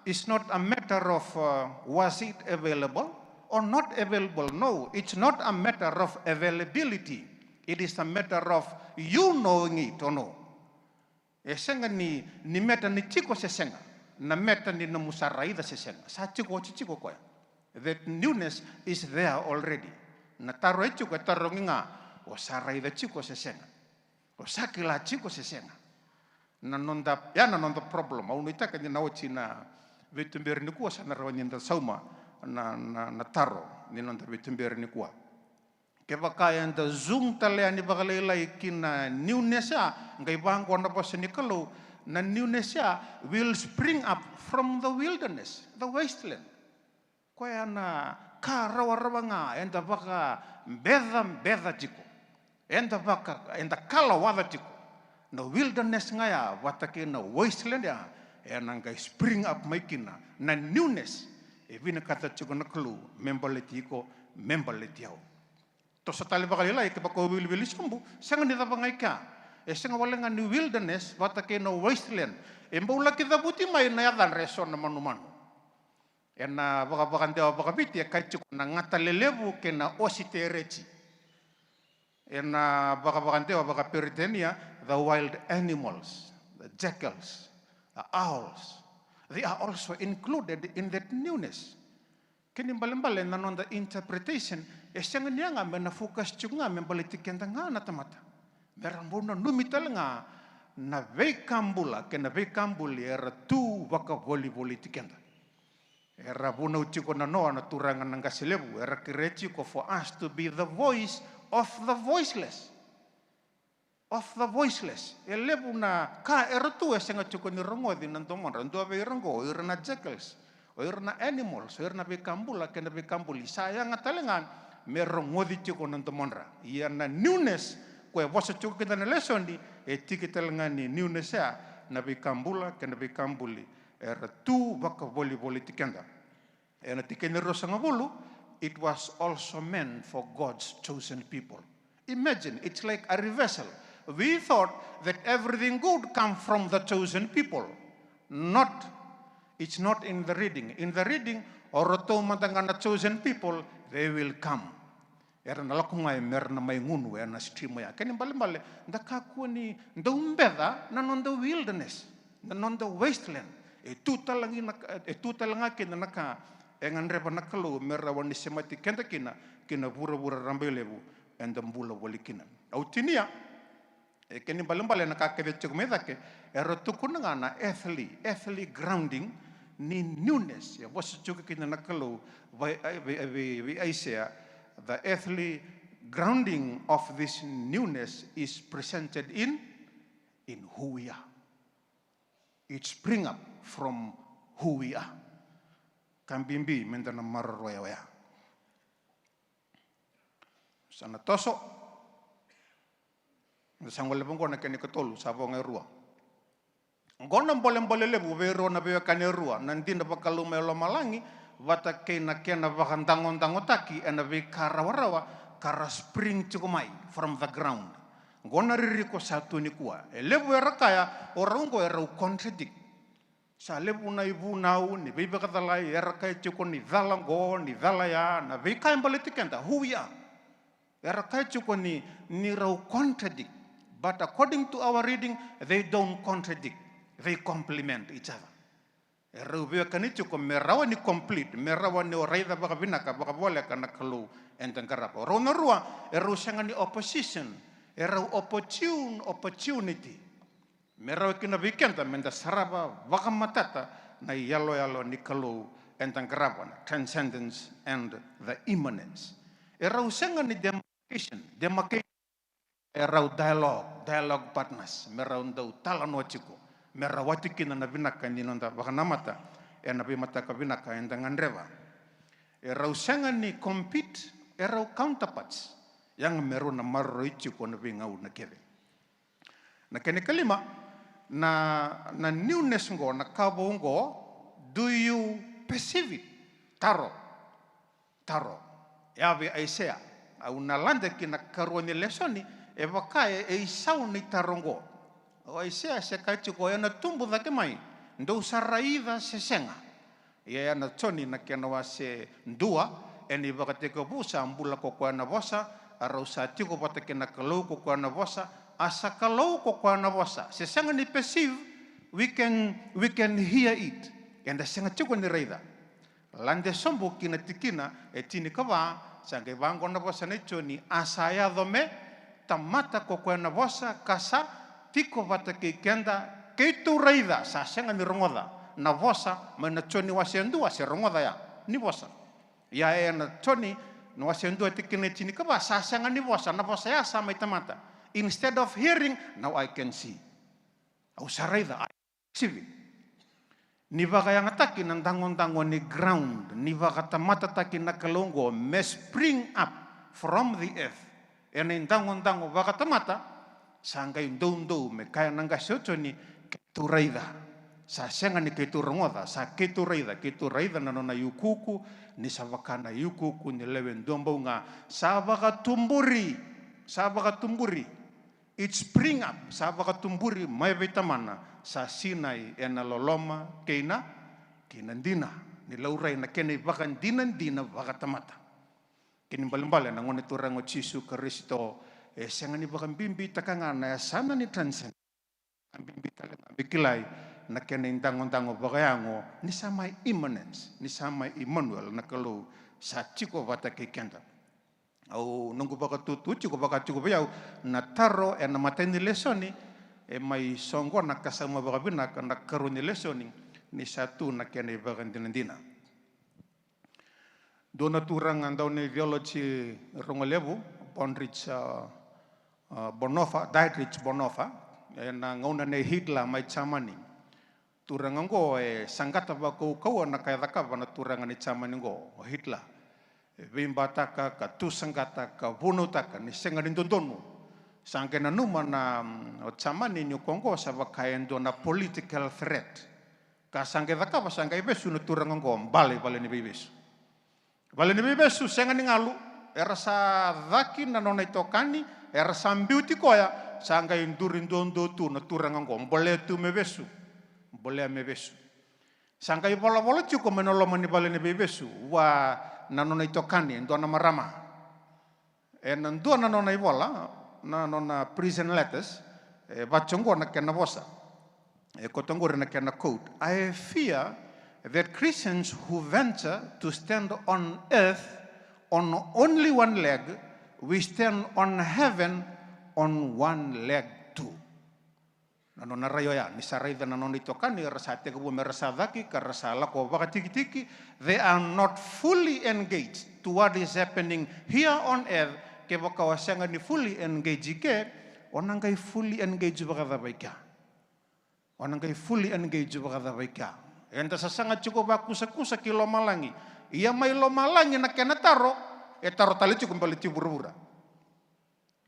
is not a matter of, uh, was it available or not available. No, it's not a matter of availability. It is a matter of you knowing it or no. E sega ni, ni meta ni tiko se sega. Na meta ni nomu sa raica se sega. Sa tiko oti tiko koya. That newness is there already. Na taro e tiko e tarogi ga, o sa raica tiko se sega? O sa kila tiko se sega? Na noda, ya na noda problem. Au nuitaka ni na oti na veituberi nikua sa na rawa ni da sauma na, na, na taro ni noda veituberi nikua. Kevaka eda zoom tale yani vakalailai ki na newness ya, qai vaqo na vosa ni Kalou, na newness ya will spring up from the wilderness, the wasteland. Koya na ka rawarawa ga eda vakabecabeca tiko, eda vaka, eda kalawaca tiko. Na wilderness ga ya vata kei na wasteland ya, ena qai spring up mai kina na newness e vinakata tiko na Kalou me baleti iko, me baleti au. Toso tale vakalailai, kevaka o wilivili sobu, sega ni cava ga i kea. E sega wale ga ni wilderness vata kei na wasteland. E bau laki cavuti mai na yacadra eso na manumanu. Ena vakavakadewa vakaviti e kaya tiko na gata lelevu kei na ositereci. Ena vakavakadewa vakaperitania, the wild animals, the jackals, the owls, they are also included in that newness. Kena ibalebale na noda interpretation e sega ni yaga me na focus tiko ga me baleti keda ga na tamata. Me ra bau nanumi tale ga na veika bula kei na veika buli era tu vakavolivoliti keda. Era vunau tiko na Noa na turaga na qase levu, era kerea tiko for us to be the voice of the voiceless. Of the voiceless. E levu na ka era tu e sega tiko ni rogoci na domodra. Dua vei ira qo, o ira na jackals, o ira na animals, o ira na veika bula kei na veika buli. Sa yaga tale ga me rogoci tiko na domodra. Ia na newness ko e vosa tiko kina na lesoni, e tiki tale ga ni newness ya, na veika bula kei na veika buli era tu vakavolivoliti keda. Ena tikina e ruasagavulu, it was also meant for God's chosen people. Imagine, it's like a reversal. We thought that everything good come from the chosen people. Not, it's not in the reading. In the reading, o ratou mada ga na chosen people, they will come. Era na lako ga e mera na mai gunu ena stream ya. Kena ibalebale, da kakua ni dau beca na noda wilderness, na noda wasteland. E tu tale ga na ka, e tu tale ga kina na ka e gadreva na Kalou me rawa ni semati keda kina ki na vuravura rabailevu eda bula voli kina. Au tinia, e kena ibalebale na ka kece tiko mai cake, era tukuna ga na earthly, earthly grounding ni newness. E vosa tiko kina na Kalou vei, vei, vei, vei Aisea, the earthly grounding of this newness is presented in, in who we are. It spring up from who we are. Ka bibi meda na maroroya oya. Sa na toso. Sa gole vaqo na kena ikatolu, sa vo ga e rua. Qo na bolebole levu vei rau na veiwekani e rua, na dina vakalou mai lomalagi vata kei na kena vakadagodagotaki ena veika rawarawa ka ra spring tiko mai from the ground. Qo na ririko sa tu nikua. E levu era kaya o rau qo e rau contradict. Sa levu na ivunau ni veivakacalai, era kaya tiko ni cala qo, ni cala ya, na veika e baleti keda, who we are. Era kaya tiko ni, ni rau contradict. But according to our reading, they don't contradict. They complement each other. E rau veiwekani tiko me rawa ni complete, me rawa ni o raica vakavinaka, vakavoleka na Kalou eda qarava. O rau na rua, e rau sega ni opposition. E rau opportune, opportunity me rawa kina vei keda me da sarava vakamatata na iyaloyalo ni Kalou eda qarava, na transcendence and the immanence. E rau sega ni demarcation, demarcation. E rau dialogue, dialogue partners, me rau dau talanoa tiko, me rawati kina na vinaka ni noda vakanamata ena veimataka vinaka eda gadreva. E rau sega ni compete, e rau counterparts. Ia ga me rau na maroroi tiko na veigauna kece. Na kena ikalima, na, na newness qo, na ka vou qo, do you perceive it? Taro. Taro. E a vei Aisea. Au na lade ki na karua ni lesoni, e vaka e, e isau ni taro qo. O Aisea se kaya tiko, e na tubu cake mai, dou sa raica se sega. Ia ena Joni na kena wase dua, ena ivakatekivu sa bula ko koya na Vosa, a rau sa tiko vata kei na Kalou ko koya na Vosa, a sa Kalou ko koya na Vosa. Se sega ni perceive, we can, we can hear it. Eda sega tiko ni raica. Lade sobu ki na tikina e tinikava, sa qai vaqo na vosa nei Joni, a sa yaco me tamata ko koya na Vosa, ka sa tiko vata kei keda, keitou raica, sa sega ni rogoca na Vosa mai na Joni wase dua, se rogoca ya ni Vosa. Ia ena Joni na wase dua tikina e tinikava, sa sega ni Vosa, na Vosa ya sa mai tamata. Instead of hearing, now I can see. Au sa raica, I perceive. Ni vakayagataki na dagodago ni ground, ni vakatamatataki na Kalou oqo, me spring up from the earth. Ena idagodago vakatamata, sa qai doudou me kaya na qase o Joni, keitou raica. Sa sega ni keitou rogoca, sa keitou raica, keitou raica na nona iukuuku, ni sa vaka na iukuuku ni lewe dua bau ga, sa vakatuburi, sa vakatuburi. It spring up, sa vakatuburi mai vei Tamana, sa sinai ena loloma kei na, kei na dina. Ni laurai na kena ivakadinadina vakatamata. Kena ibalebale na Gone Turaga o Jisu Karisito, e sega ni vakabibitaka ga na yasana ni transcend. A bibi tale ga me kilai na kena idagodago vakayago, ni sa mai immanence, ni sa mai Emmanuel, na Kalou sa tiko vata kei keda. Au noqu vakatutu tiko, vaka tiko vei au, na taro ena imatai ni lesoni, e mai soqona ka sauma vakavinaka na karua ni lesoni, ni sa tu na kena ivakadinadina. Dua na turaga dau ni theology rogo levu, Bondrich, a, a, Bonhoeffer, Dietrich Bonhoeffer, ena gauna nei Hitler mai Jamani. Turaga oqo e saqata vakaukauwa na ka e cakava na turaga ni Jamani oqo, o Hitler. E veibataka, ka tusaqata, ka vunautaka ni sega ni dodonu. Sa qai nanuma na, mm, o Jamani ni o koya oqo sa vaka e dua na political threat. Ka sa qai cakava, sa qai vesu na turaga oqo, bale i vale ni veivesu. Vale ni veivesu, sega ni galu, era sa caki na nona itokani, era sa biuti koya, sa qai duri duadua tu na turaga oqo, bolea tu me vesu, bolea me vesu. Sa qai volavola tiko mai na loma ni vale ni veivesu, vua na nona itokani, e dua na marama. Ena dua na nona ivola, na nona prison letters, e vaka oqo na kena vosa. E koto oqori na kena quote, "I fear that Christians who venture to stand on earth on only one leg, we stand on heaven on one leg too." Na nona rai oya, ni sa raica na nona itokani, era sa tekivu me ra sa caki, ka ra sa lako vakatikitiki, they are not fully engaged to what is happening here on earth. Kevaka o sega ni fully engage i ke, o na qai fully engage vakacava i kea? O na qai fully engage vakacava i kea? Eda sasaga tiko vakusakusa ki lomalagi. Ia mai lomalagi na kena taro, e taro tale tiko baleti vuravura.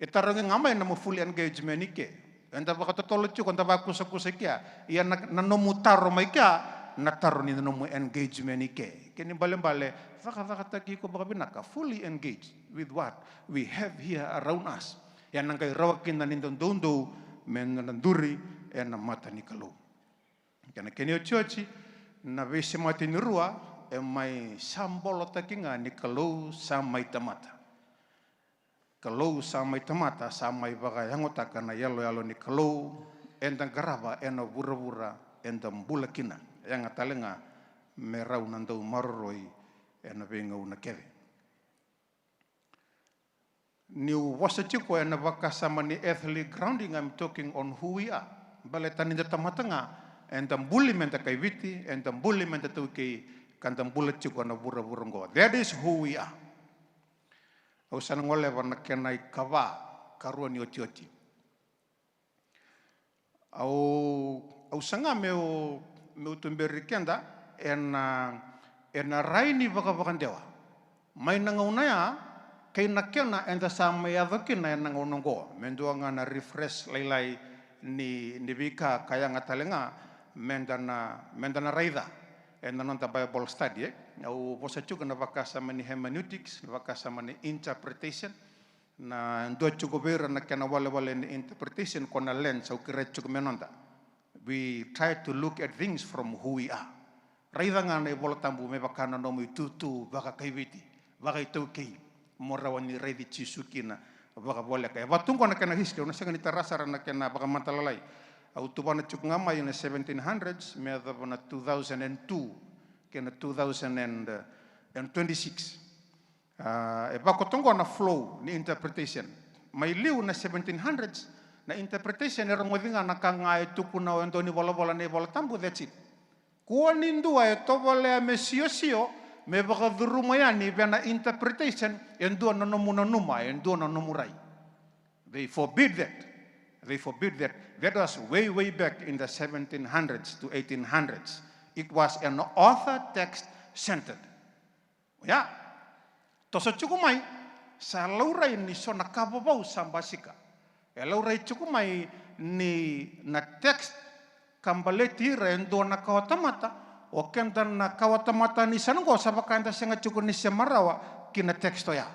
E tarogi ga mai na nomu fully engagement i ke. Eda vakatotolo tiko, da vakusakusa i kea. Ia na, na nomu taro mai kea, na taro ni nomu engagement i ke. Kena ibalebale, cakacakataki iko vakavinaka. Fully engaged with what we have here around us. Ia na qai rawa kina ni da doudou me na duri ena mata ni Kalou. Kena, kena iotioti, na veisemati ni rua, e mai sa bolotaki ga ni Kalou sa mai tamata. Kalou sa mai tamata, sa mai vakayagotaka na iyaloyalo ni Kalou, eda qarava ena vuravura eda bula kina. Yaga tale ga me rau na dau maroroi ena veigauna kece. niu vosa tiko ena vakasama ni ethnic grounding, I'm talking on who we are. Baleta ni da tamata ga, eda buli meda kai Viti, eda buli meda taukei, ka da bula tiko na vuravura oqo. That is who we are. Au sa na goleva na kena ikava, karua ni otioti. Au, au saga meu, meu tuberi keda ena, ena rai ni vakavakadewa. Mai na gauna ya, kei na kena eda sa mai yaco kina ena gauna oqo. Me dua ga na refresh lailai ni, ni veika ka yaga tale ga, meda na, meda na raica. Ena noda Bible study, e. Au vosa tiko na vakasama ni hermeneutics, na vakasama ni interpretation. Na dua tiko vei ira na kena walewale ni interpretation ko na lens au kerea tiko me noda. We try to look at things from who we are. Raica ga na iVola Tabu me vaka na nomu itutu vakaiviti, vakaitaukei. Mo rawa ni raici Jisu kina vakavoleka. E vatu oqo na kena history, au na sega ni tara sara na kena vakamatalalai. Au tuvana tiko ga mai na seventeen hundreds, me yacova na two thousand and two, kei na two thousand and twenty-six. Ah, e vakoto oqo na flow ni interpretation. Mai liu na seventeen hundreds, na interpretation e rogoci ga na ka ga e tukuna o e dua ni volavola na iVola Tabu, that's it. Kua ni dua e tovolea me siosio, me vakacuruma yani vei na interpretation, e dua na nomu nanuma, e dua na nomu rai. They forbid that. They forbid that. That was way, way back in the seventeen hundreds to eighteen hundreds. It was an author text centered. Ia, toso tiko mai, sa laurai ni so na ka vovou sa basika. E laurai tiko mai ni na text ka baleti ira e dua na kawatamata, o keda na kawatamata ni sa na qo sa vaka eda sega tiko ni sema rawa ki na text oya.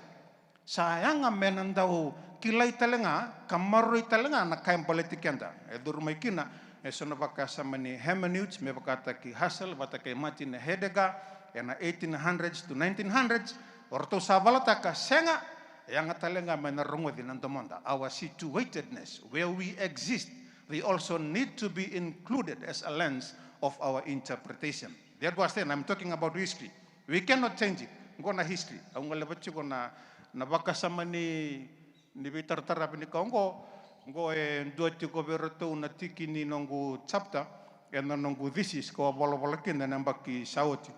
Sa yaga me na dau kilai tale ga, ka maroroi tale ga na ka e baleti keda. E curu mai kina, e so na vakasama ni hermeneutics, me vakataki Husserl, vata kei Martin Heidegger, ena eighteen hundreds to nineteen hundreds, o ratou sa valataka, sega, e yaga tale ga me na rogoci na domoda. Our situatedness, where we exist, they also need to be included as a lens of our interpretation. That was then, I'm talking about history. We cannot change it. Qo na history. Au goleva tiko na, na vakasama ni, ni veitarataravi ni ka oqo. Qo e dua tiko vei iratou na tiki ni noqu chapter, ena noqu thesis, ko a volavola kina na yabaki sa oti.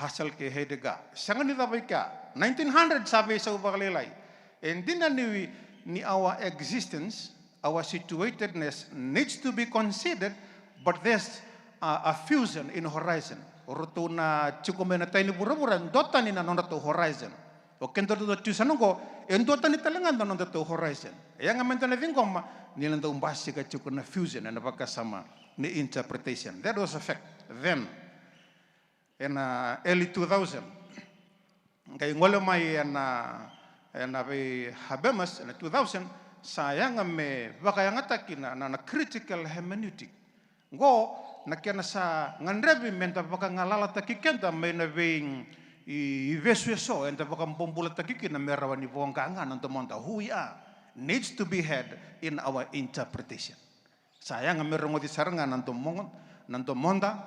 Husserl kei Heidegger. Sega ni cava i kea. Nineteen hundred sa veisau vakalailai. E dina ni, ni our existence, our situatedness needs to be considered, but there's a, a fusion in horizon. O ratou na tiko mai na tai ni vuravura, e duatani na nodratou horizon. O keda ratou tiko sa na qo, e duatani tale ga na nodratou horizon. E yaga meda na ciqoma, ni na dau basika tiko na fusion, ena vakasama ni interpretation. That was a fact then. Ena early two thousand. Qai gole mai ena, ena vei Habermas, ena two thousand, sa yaga me vakayagataki na, na, na critical hermeneutic. Qo, na kena sa gadrevi meda vakagalalataki keda mai na vei i, ivesu eso, eda vakabobulataki kina me rawa ni voqa ga na domoda. Who we are needs to be had in our interpretation. Sa yaga me rogoci sara ga na domo-, na domoda,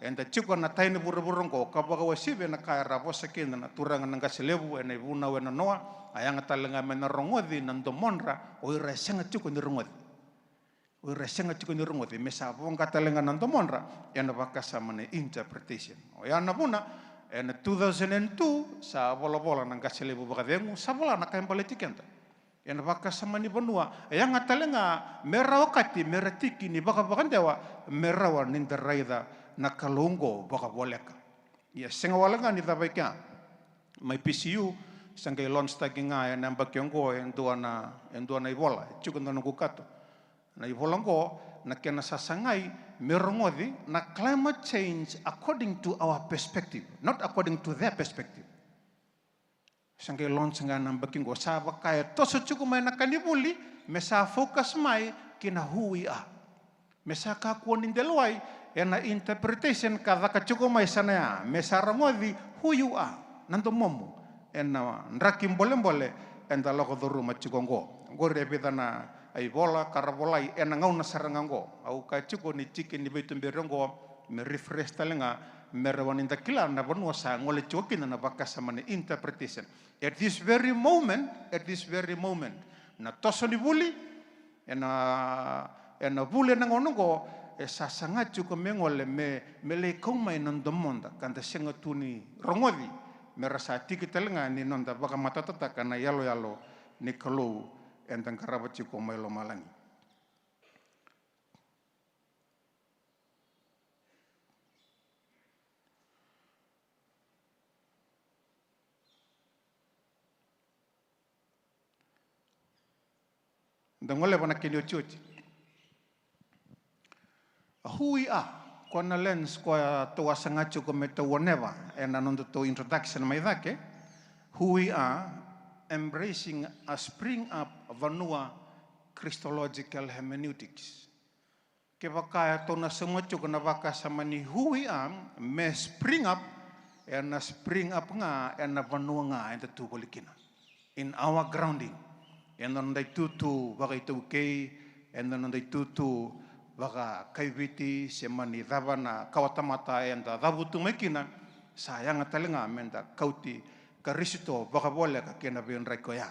eda tiko na tai ni vuravura oqo, ka vakauasivi ena ka era vosa kina na turaga na qase levu, ena ivunau ena noa, a yaga tale ga me na rogoci na domodra, o ira e sega tiko ni rogoci. O ira e sega tiko ni rogoci, me sa voqa tale ga na domodra, ena vakasama na interpretation. Oya na vuna, ena two thousand and two, sa volavola na qase levu vakacegu, sa vola na ka e baleti keda. Ena vakasama ni vanua, e yaga tale ga me ra okati, me ra tiki ni vakavakadewa, me rawa ni da raica na Kalou oqo vakavoleka. Ia sega wale ga ni cava i kea. Mai P C U, sa qai launch taki ga ena yabaki oqo, e dua na, e dua na ivola, e tiko na noqu kato. Na ivola oqo, na kena sasagai, me rogoci, na climate change according to our perspective, not according to their perspective. Sa qai launch ga na yabaki qo, sa vaka e toso tiko mai na ka ni vuli, me sa focus mai ki na who we are. Me sa kakua ni delowai ena interpretation ka caka tiko mai sa na ya, me sa rogoci who you are, na domomu, ena draki bolebole eda lako curuma tiko qo. Qori e vica na ivola ka ra volai ena gauna sara ga qo. Au kaya tiko ni tiki ni veituberi oqo, me refresh tale ga, me rawa ni da kila na vanua sa gole tiko kina na vakasama ni interpretation. At this very moment, at this very moment, na toso ni vuli, ena, ena vuli ena gauna oqo, e sa saga tiko me gole me, me lai kau mai na domoda, ka da sega tu ni rogoci, me ra sa tiki tale ga ni noda vakamatatataka na iyaloyalo ni Kalou eda qarava tiko mai lomalagi. Da goleva na kena iotioti. A who we are, ko na lens ko a tou a saga tiko me tou oneva ena nodatou introduction mai cake. Who we are, embracing a spring up vanua Christological hermeneutics. Kevaka e tou na sauma tiko na vakasama ni who we are, me spring up, ena spring up ga ena vanua ga eda tu voli kina. In our grounding, ena noda itutu vakaitaukei, ena noda itutu vakakaiviti, se mani cava na kawatamata eda cavutu mai kina, sa yaga tale ga meda kauti Karisito vakavoleka kei na veidraki oya.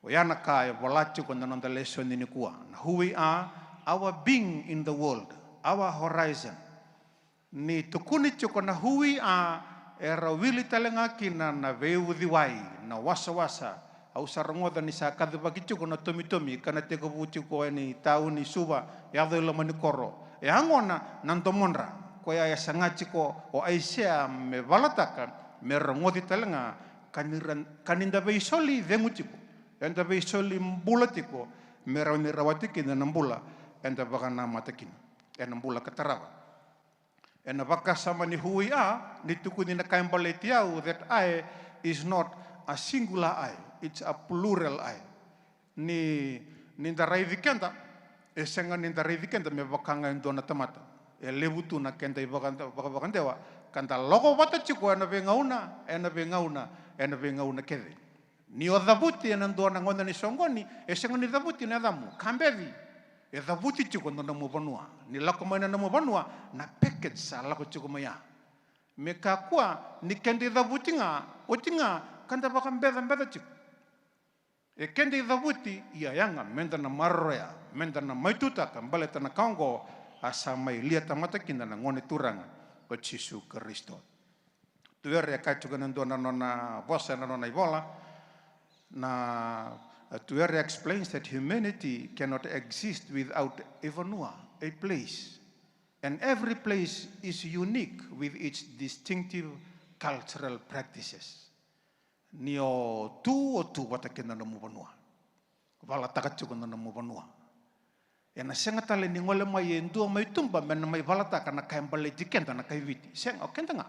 Oya na ka e vola tiko na noda lesoni nikua. Na who we are, our being in the world, our horizon. Ni tukuni tiko na who we are, era wili tale ga kina na veiuciwai, na wasawasa. Au sa rogoca ni sa kacivaki tiko na tomitomi, ka na tekivu tiko ena tauni Suva, yaco i loma ni koro. E a gona na domodra, koya e saga tiko o Aisea me valataka, me rogoci tale ga, ka ni ra, ka ni da veisoli cegu tiko. Eda veisoli bula tiko, me rawa ni rawati kina na bula eda vakanamata kina. Ena bula ka tarava. Ena vakasama ni who we are, ni tukuni na ka e baleti au, that I is not a singular I, it's a plural I. Ni, ni da raici keda, e sega ni da raici keda me vaka ga e dua na tamata. E levu tu na keda ivaka, vakavakadewa, ka da lako vata tiko ena veigauna, ena veigauna, ena veigauna kece. Ni o cavuti ena dua na gauna ni soqoni, e sega ni cavuti na yacamu, ka beci. E cavuti tiko na nomu vanua. Ni lako mai na nomu vanua, na package sa lako tiko mai ya. Me kakua ni keda icavuti ga, oti ga, ka da vakabecabeca tiko. E keda icavuti, ia yaga, meda na maroroya, meda na mai tutaka, baleta na ka oqo, a sa mai lia tamata kina na Gone Turaga, o Jisu Karisito. Tuere e kaya tiko ena dua na nona vosa, ena nona ivola, na, uh, Tuere explains that humanity cannot exist without a vanua, a place. And every place is unique with its distinctive cultural practices. Ni o tu, o tu vata kei na nomu vanua. Valataka tiko na nomu vanua. Ena sega tale ni gole mai e dua mai tuba me na mai valataka na ka e baleti keda na kai Viti. Sega, o keda ga.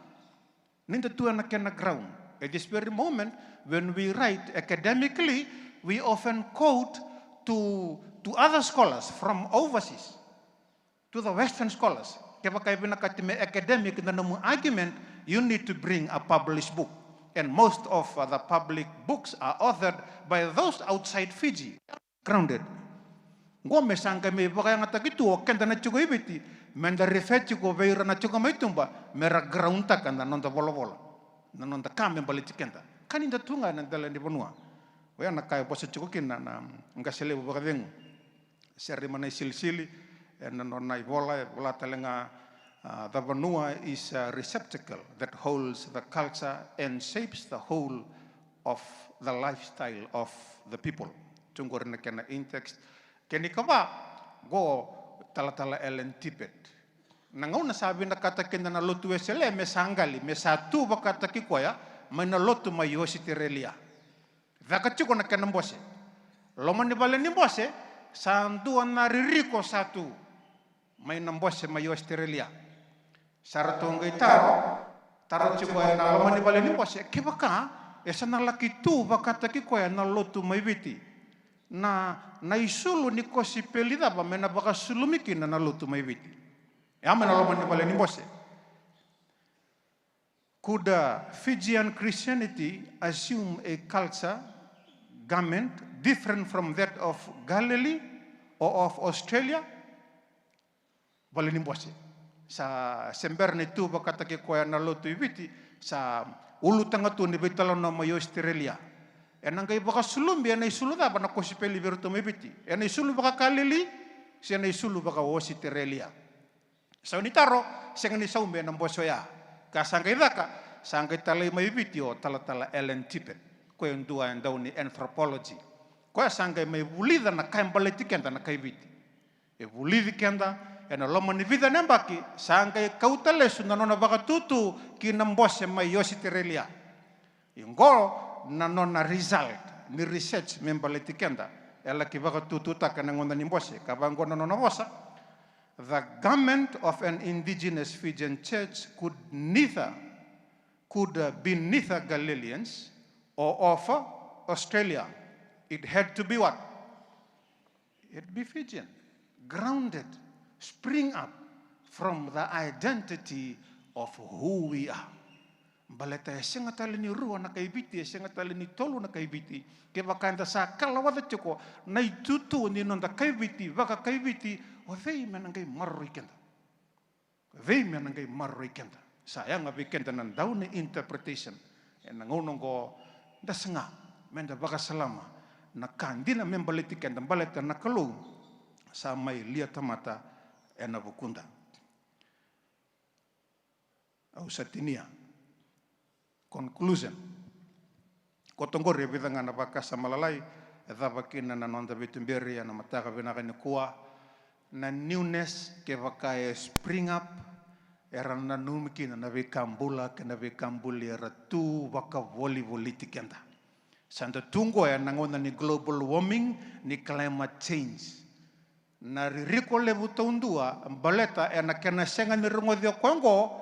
Ni da tu ena kena ground. At this very moment, when we write academically, we often quote to, to other scholars from overseas, to the Western scholars. Kevaka e vinakati me academic na nomu argument, you need to bring a published book. And most of the public books are authored by those outside Fiji. Grounded. Qo me sa qai mai vakayagataki tu o keda na tiko i Viti, meda refer tiko vei ira na tiko mai tuba, me ra ground taka na noda volavola, na noda ka me baleti keda. Ka ni da tu ga ena dela ni vanua. Oya na ka e vosa tiko kina na qase levu vakacegu, Sere Manaisilisili, ena nona ivola, e vola tale ga, uh, the vanua is a receptacle that holds the culture and shapes the whole of the lifestyle of the people. Tu qori na kena in-text. Kena ikava, qo talatala Alan Tippett. Na gauna sa vinakata kina na lotu Wesele me sa qali, me sa tu vakataki koya mai na lotu mai Ositerelia. Caka tiko na kena bose. Loma ni vale ni bose, sa dua na ririko sa tu mai na bose mai Ositerelia. Sa ratou qai taro, taro tiko ena loma ni vale ni bose, kevaka e sa na laki tu vakataki koya na lotu mai Viti, na, na isulu ni kosipeli cava me na vakasulumi kina na lotu mai Viti? E a mai na loma ni vale ni bose. Could, uh, Fijian Christianity assume a culture, garment, different from that of Galilee or of Australia? Vale ni bose. Sa se bera ni tu vakataki koya na lotu i Viti, sa ulutaga tu ni veitalanoa mai Australia. Ena qai vakasulubi ena isulu cava na kosipeli vei iratou mai Viti? Ena isulu vakaKalili se ena isulu vakaAusiterelia? Sau ni taro, sega ni saumi ena bose oya. Ka sa qai caka, sa qai talai mai Viti o talatala Alan Tippett, koya e dua e dau ni anthropology. Koya sa qai mai vulica na ka e baleti keda na kai Viti. E vulici keda ena loma ni vica na yabaki, sa qai kauta lesu na nona vakatutu ki na bose mai Australia. Oqo na nona result ni research me baleti keda. E laki vakatututaka na gauna ni bose, ka vaqo na nona vosa: The garment of an indigenous Fijian church could neither, could, uh, be neither Galileans or of, uh, Australia. It had to be what? It be Fijian, grounded, spring up from the identity of who we are. Baleta e sega tale ni rua na kai Viti, e sega tale ni tolu na kai Viti. Kevaka eda sa kalawaca tiko na itutu ni noda kai Viti, vakakai Viti, o cei me na qai maroroi keda? O cei me na qai maroroi keda? Sa yaga vei keda na dau ni interpretation ena gauna oqo. Da saga meda vakasalama na ka dina me baleti keda, baleta na Kalou sa mai lia tamata ena vukuda. Au sa tinia. Conclusion. Koto oqori e vica ga na vakasama lalai e cava kina na noda veituberi ena mataka vinaka nikua. Na newness, kevaka e spring up, era nanumi kina na veika bula kei na veika buli era tu vakavolivoliti keda. Sa da tu oqo ena gauna ni global warming, ni climate change. Na ririko levu taudua, baleta ena kena sega ni rogoci o koya oqo,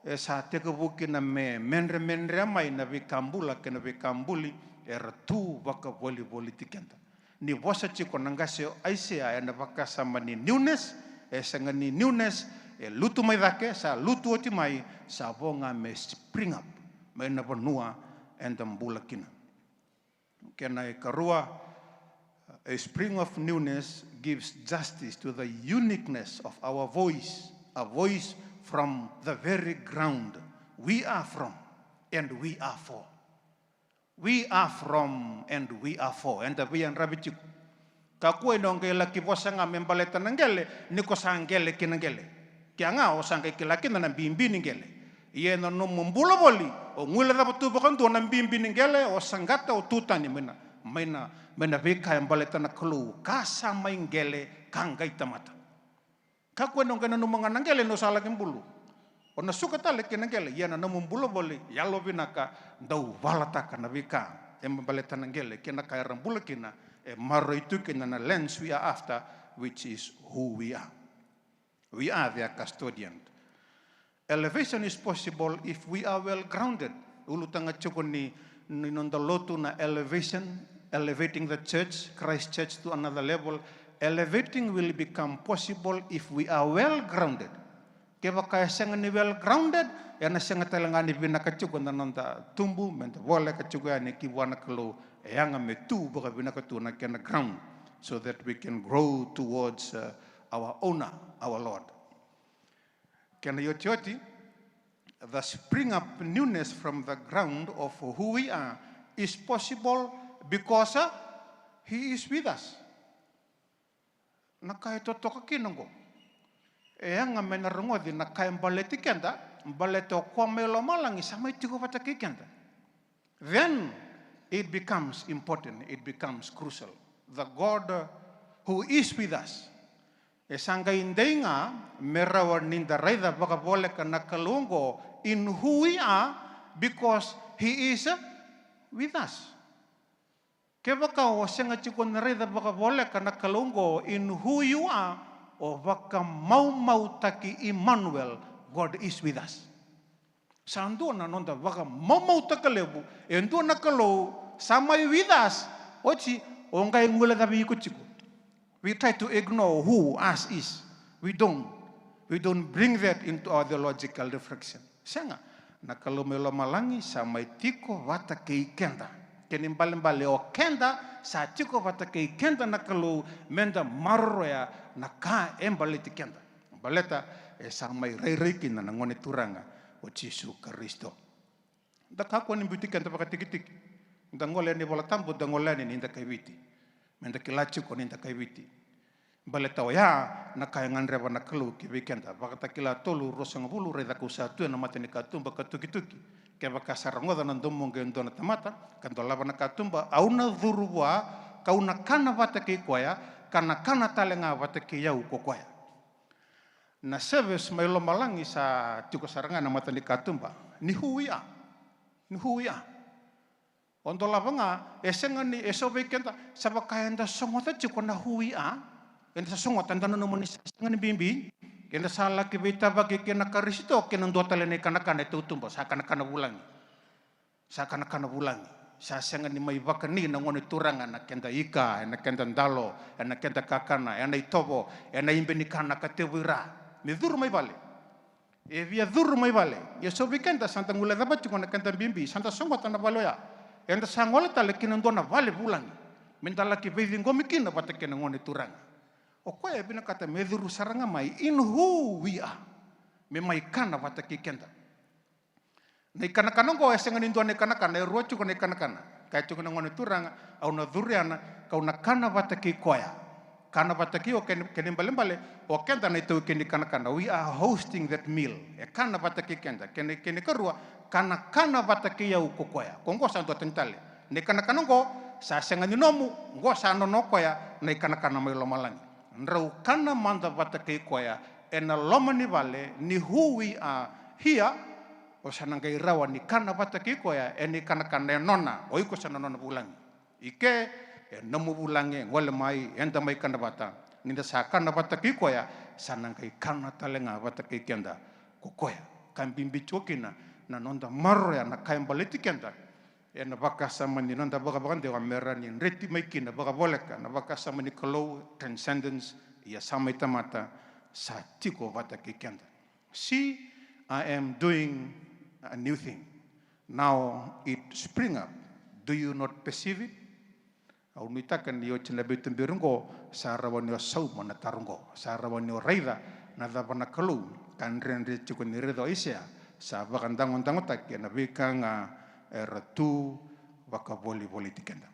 e sa tekivu kina me medremedre mai na veika bula kei na veika buli era tu vakavolivoliti keda. Ni vosa tiko na qase o Aisea ena vakasama ni newness, e sega ni newness, e lutu mai cake, sa lutu oti mai, sa vo ga me spring up mai na vanua eda bula kina. Kena ikarua, a spring of newness gives justice to the uniqueness of our voice, a voice from the very ground we are from and we are for. We are from and we are for. Eda veiyadravi tiko. Kakua ni o qai laki vosa ga me baleta na qele ni ko sa qele ki na qele. Kea ga o sa qai kila kina na bibi ni qele. Ia ena nomu bula voli, o guilecava tu vakadua na bibi ni qele, o saqata, o tu tani mai na, mai na, mai na veika e baleta na Kalou, ka sa mai qele ka qai tamata. Kakua ni o qai nanuma ga na qele ni o sa laki bulu. O na suka tale ki na qele, ia na nomu bula voli, yalovinaka, dau valataka na veika e baleta na qele kei na ka era bula kina, e maroroi tu kina na lens we are after, which is who we are. We are their custodian. Elevation is possible if we are well grounded. Ulutaga tiko ni, ni noda lotu na elevation, elevating the church, Christ Church to another level. Elevating will become possible if we are well grounded. Kevaka e sega ni well grounded, ena sega tale ga ni vinaka tiko na noda tubu, meda voleka tiko yani ki vua na Kalou, e yaga me tu vakavinaka tu na kena ground, so that we can grow towards, uh, our owner, our Lord. Kena iotioti, the spring up newness from the ground of who we are is possible because, uh, he is with us. Na ka e totoka kina oqo, e yaga me na rogoci na ka e baleti keda, baleta o koya mai lomalagi sa mai tiko vata kei keda. Then it becomes important, it becomes crucial. The God, uh, who is with us. E sa qai dei ga me rawa ni da raica vakavoleka na Kalou oqo in who we are, because he is, uh, with us. Kevaka o sega tiko ni raica vakavoleka na Kalou oqo in who you are, o vakamaumautaki Emmanuel, God is with us. Sa dua na noda vakamaumautaka levu, e dua na Kalou sa mai with us. Oti o qai guilecavi iko tiko. We try to ignore who us is. We don't, we don't bring that into our theological reflection. Sega, na Kalou mai lomalagi sa mai tiko vata kei keda. Kena ibalebale o keda sa tiko vata kei keda na Kalou, meda maroroya na ka e baleti keda. Baleta e sa mai rairai kina na Gone Turaga o Jisu Karisito. Da kakua ni biuti keda vakatikitiki. Da gole yani Vola Tabu, da gole yani ni da kai Viti. Me da kila tiko ni da kai Viti. Baleta oya na ka e gadreva na Kalou ki vei keda. Vakatakila tolu ruasagavulu, raica kau sa tu ena matanikatuba ka tukituki. Kevaka sa rogoca na domoqu e dua na tamata ka dolava na katuba, au na curu vua, kau na kana vata kei koya, ka na kana tale ga vata kei au ko koya. Na service mai lomalagi sa tiko sara ga na matanikatuba. Ni who we are. Ni who we are. O dolava ga, e sega ni, e so vei keda, sa vaka eda sogota tiko na who we are. Eda sa sogota, eda nanuma ni sa sega ni bibi. Eda sa laki veitavaki kei na Karisito, kei na dua tale na ikanakana e tautuba, sa kanakana vulagi. Sa kanakana vulagi. Sa sega ni mai vakani na Gone Turaga ena keda ika, ena keda dalo, ena keda kakana, ena itovo, ena ibe ni kana ka tevu i ra. Me curu mai vale. E via curu mai vale. Ia so vei keda sa da guilecava tiko na keda bibi, sa da sogota na vale oya. Eda sa gole tale ki na dua na vale vulagi. Me da laki veiciqomi kina vata kei na Gone Turaga. O koya e vinakata me curu sara ga mai in who we are. Me mai kana vata kei keda. Na ikanakana oqo e sega ni dua na ikanakana, e rua tiko na ikanakana. Kaya tiko na Gone Turaga, au na curu yani, kau na kana vata kei koya. Kana vata kei o kena, kena ibalebale, o keda na itaukei ni kanakana. We are hosting that meal. E kana vata kei keda. Kena, kena ikarua, kana, kana vata kei au ko koya. Ko oqo sa dua tani tale. Na ikanakana oqo, sa sega ni nomu, oqo sa nona o koya, na ikanakana mai lomalagi. Drau kana mada vata kei koya, ena loma ni vale, ni who we are here, o sa na qai rawa ni kana vata kei koya, ena ikanakana e nona, o iko sa na nona vulagi. I ke, e nomu vulagi, e gole mai, eda mai kana vata. Ni da sa kana vata kei koya, sa na qai kana tale ga vata kei keda ko koya. Ka bibi tiko kina, na noda maroroya, na ka e baleti keda. Ena vakasama ni noda vakavakadewa me rawa ni dreti mai kina vakavoleka, na vakasama ni Kalou, transcendence, ia sa mai tamata, sa tiko vata kei keda. See, I am doing a new thing. Now it spring up. Do you not perceive it? Au nuitaka ni oti na veituberi oqo, sa rawa ni o sauma na taro oqo. Sa rawa ni o raica na cava na Kalou ka dredre tiko ni raica o Aisea. Sa vakadagodagotaki ena veika ga era tu vakavolivoliti keda.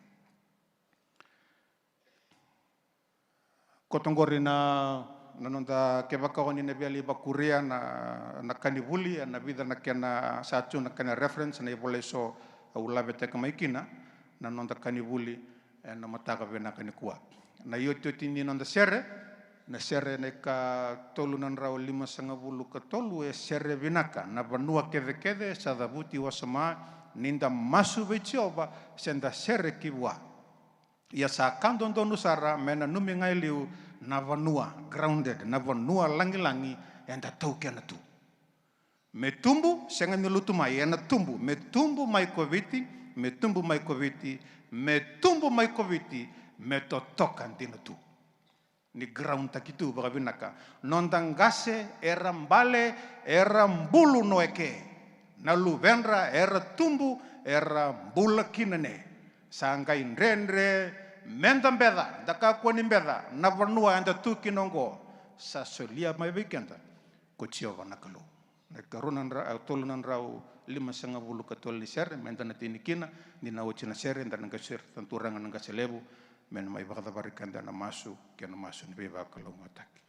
Koto oqori na, na noda, kevaka o ni na via lai vakuria na, na ka ni vuli, ena vica na kena, sa tu na kena reference, na ivola eso au lavetaka mai kina na noda ka ni vuli ena mataka vinaka nikua. Na iotioti ni noda sere, na sere na ikatolu na drau limasagavulu ka tolu, e sere vinaka. Na vanua kecekece sa cavuti wasoma, ni da masu vei Jiova, se da sere ki vua. Ia sa ka dodonu sara me nanumi ga e liu na vanua, grounded, na vanua lagilagi eda taukena tu. Me tubu, sega ni lutu mai, ena tubu, me tubu mai ko Viti, me tubu mai ko Viti, me tubu mai ko Viti, me totoka dina tu. Ni ground taki tu vakavinaka. Noda qase era bale, era bulu no eke. Na luvedra era tubu, era bula kina ne. Sa qai dredre, meda beca, da kakua ni beca, na vanua eda tu kina oqo. Sa solia mai vei keda ko Jiova na Kalou. Na ikarua na dra-, e, tolu na drau limasagavulu ka tolu ni sere, meda na tini kina, ni na oti na sere, da na qai sureta na Turaga na qase levu, me na mai vakacavari keda na masu, kei na masu ni veivakalougatataki.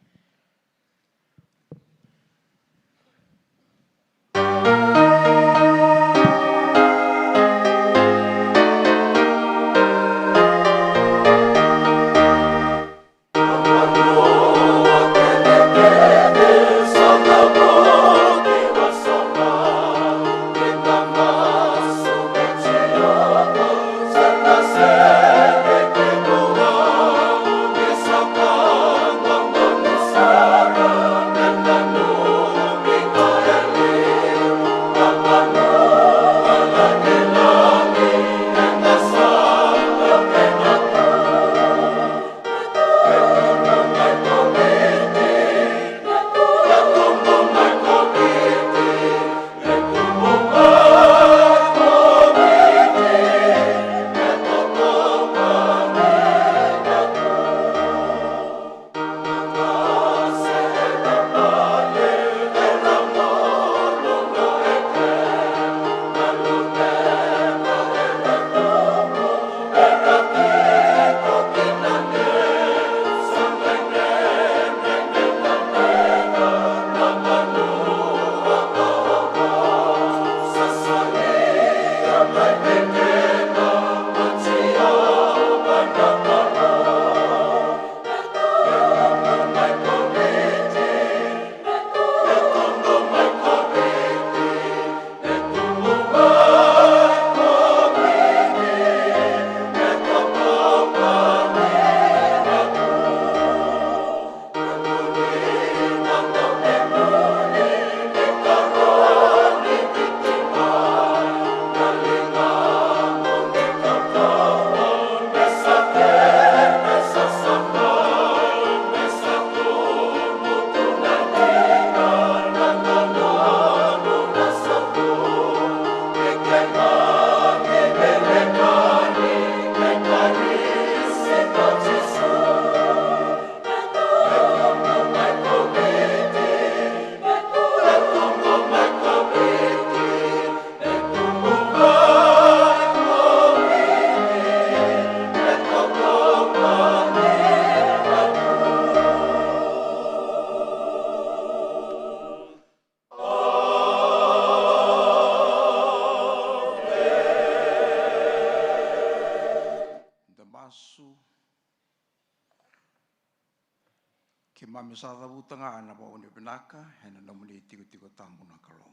Keimami sa cavuta ga na vakavinavinaka ena nomuni itikotiko tabu na Kalou.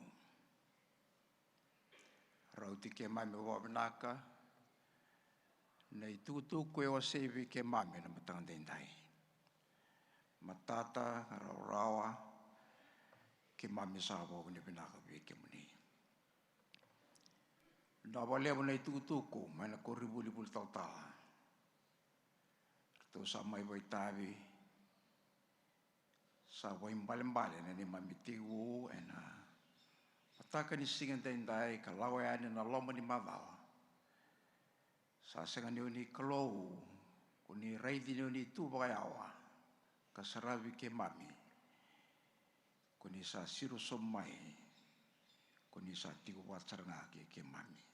Rauti keimami vakavinaka na itukutuku e wasei vei keimami ena mataka daidai. Matata, rawarawa, keimami sa vakavinavinaka vei kemuni. Vinaka vakalevu na itukutuku mai na koronivuli vuli talatala. Ratou sa mai vakaitavi, sa vakaibalebale na neimami itikotiko ena mataka ni siga daidai ka lako yani na loma ni macawa. Sa sega ni oni Kalou, ko ni raici ni oni tu vakayawa ka saravi keimami. Ko ni sa siro sobu mai, ko ni sa tiko vata sara ga kei keimami.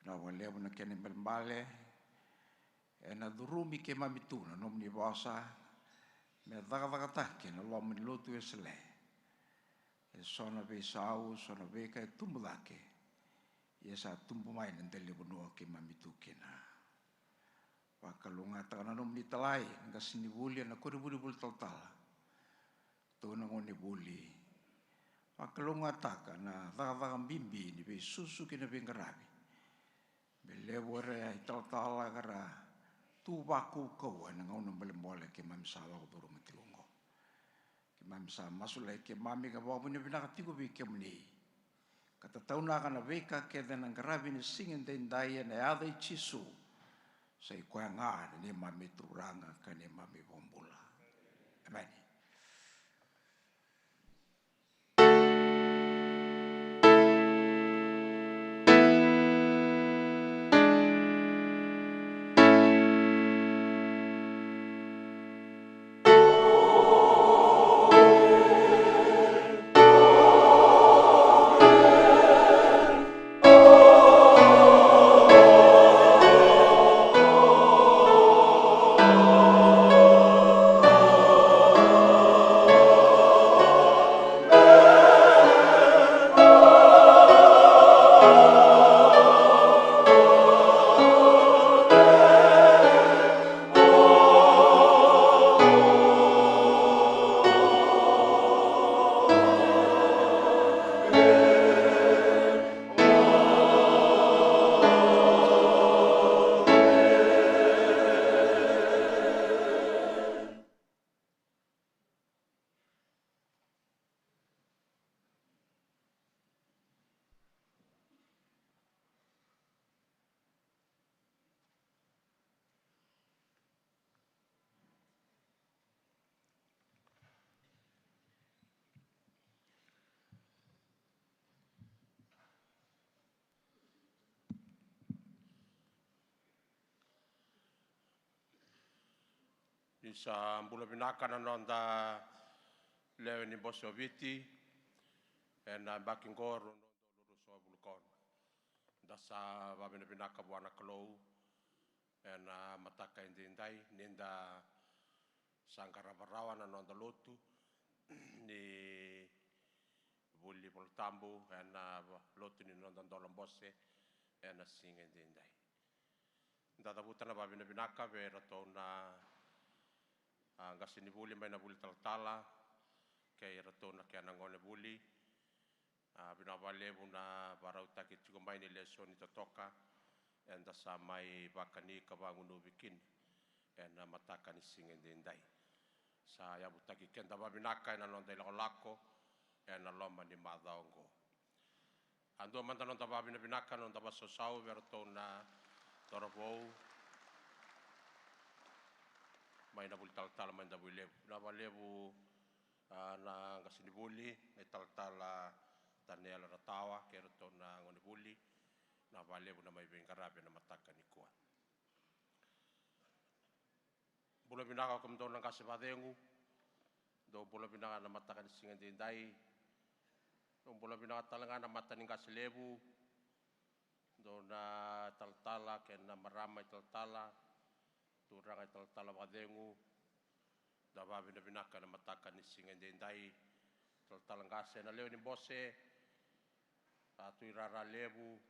Vinaka vakalevu na kena ibalebale ena curumi keimami tu na nomuni vosa me cakacakataki ena loma ni lotu Wesele. E so na veisau, so na veika e tubu cake, ia sa tubu mai na dela ni vanua keimami tu kina. Vakalougatataka na nomuni italai na qasenivuli ena koronivuli vuli talatala. Ratou na gonevuli. Vakalougatataka na cakacaka bibi ni veisusu kei na veiqaravi. Me levu era italatala ka ra tu vakaukauwa ena gauna bolebole keimami sa lako curuma tiko oqo. Keimami sa masulaki keimami ka vakavinavinaka tiko vei kemuni, ka tataunaka na veika kece ena qaravi ni siga edaidai ena yaca i Jisu. Sa i koya ga na neimami Turaga ka neimami iVakabula. Emeni. Ni sa bula vinaka na noda lewe ni Bose o Viti ena yabaki qo, rua na udolu ruasagavulu ka ono. Da sa vavinavinaka vua na Kalou ena mataka edaidai ni da sa qarava rawa na noda lotu ni vuli Vola Tabu ena lotu ni noda dola bose ena siga edaidai. Da cavuta na vavinavinaka vei iratou na, a, qasenivuli mai na vuli talatala kei iratou na kena gonevuli. A, vinaka vakalevu na varautaki tiko mai ni lesoni totoka eda sa mai vakani ka vagunuvi kina ena mataka ni siga edaidai. Sa yavutaki keda vavinaka ena noda ilakolako ena loma ni macawa oqo. A dua mada noda vavinavinaka, noda vasausau vei iratou na cauravou mai na vuli talatala mai Davuilevu. Vinaka vakalevu, a, na qasenivuli, na italatala Taniela Ratawa kei iratou na gonevuli. Vinaka vakalevu na mai veiqaravi ena mataka nikua. Bula vinaka o kemudou na qase vakacegu. Dou bula vinaka na mataka ni siga edaidai. Dou bula vinaka tale ga na mata ni qase levu. Dou na talatala kei na marama italatala, turaga italatala vakacegu. Da vavinavinaka na mataka ni siga edaidai. Talatala qase na lewe ni bose, a, Tui Rara Levu,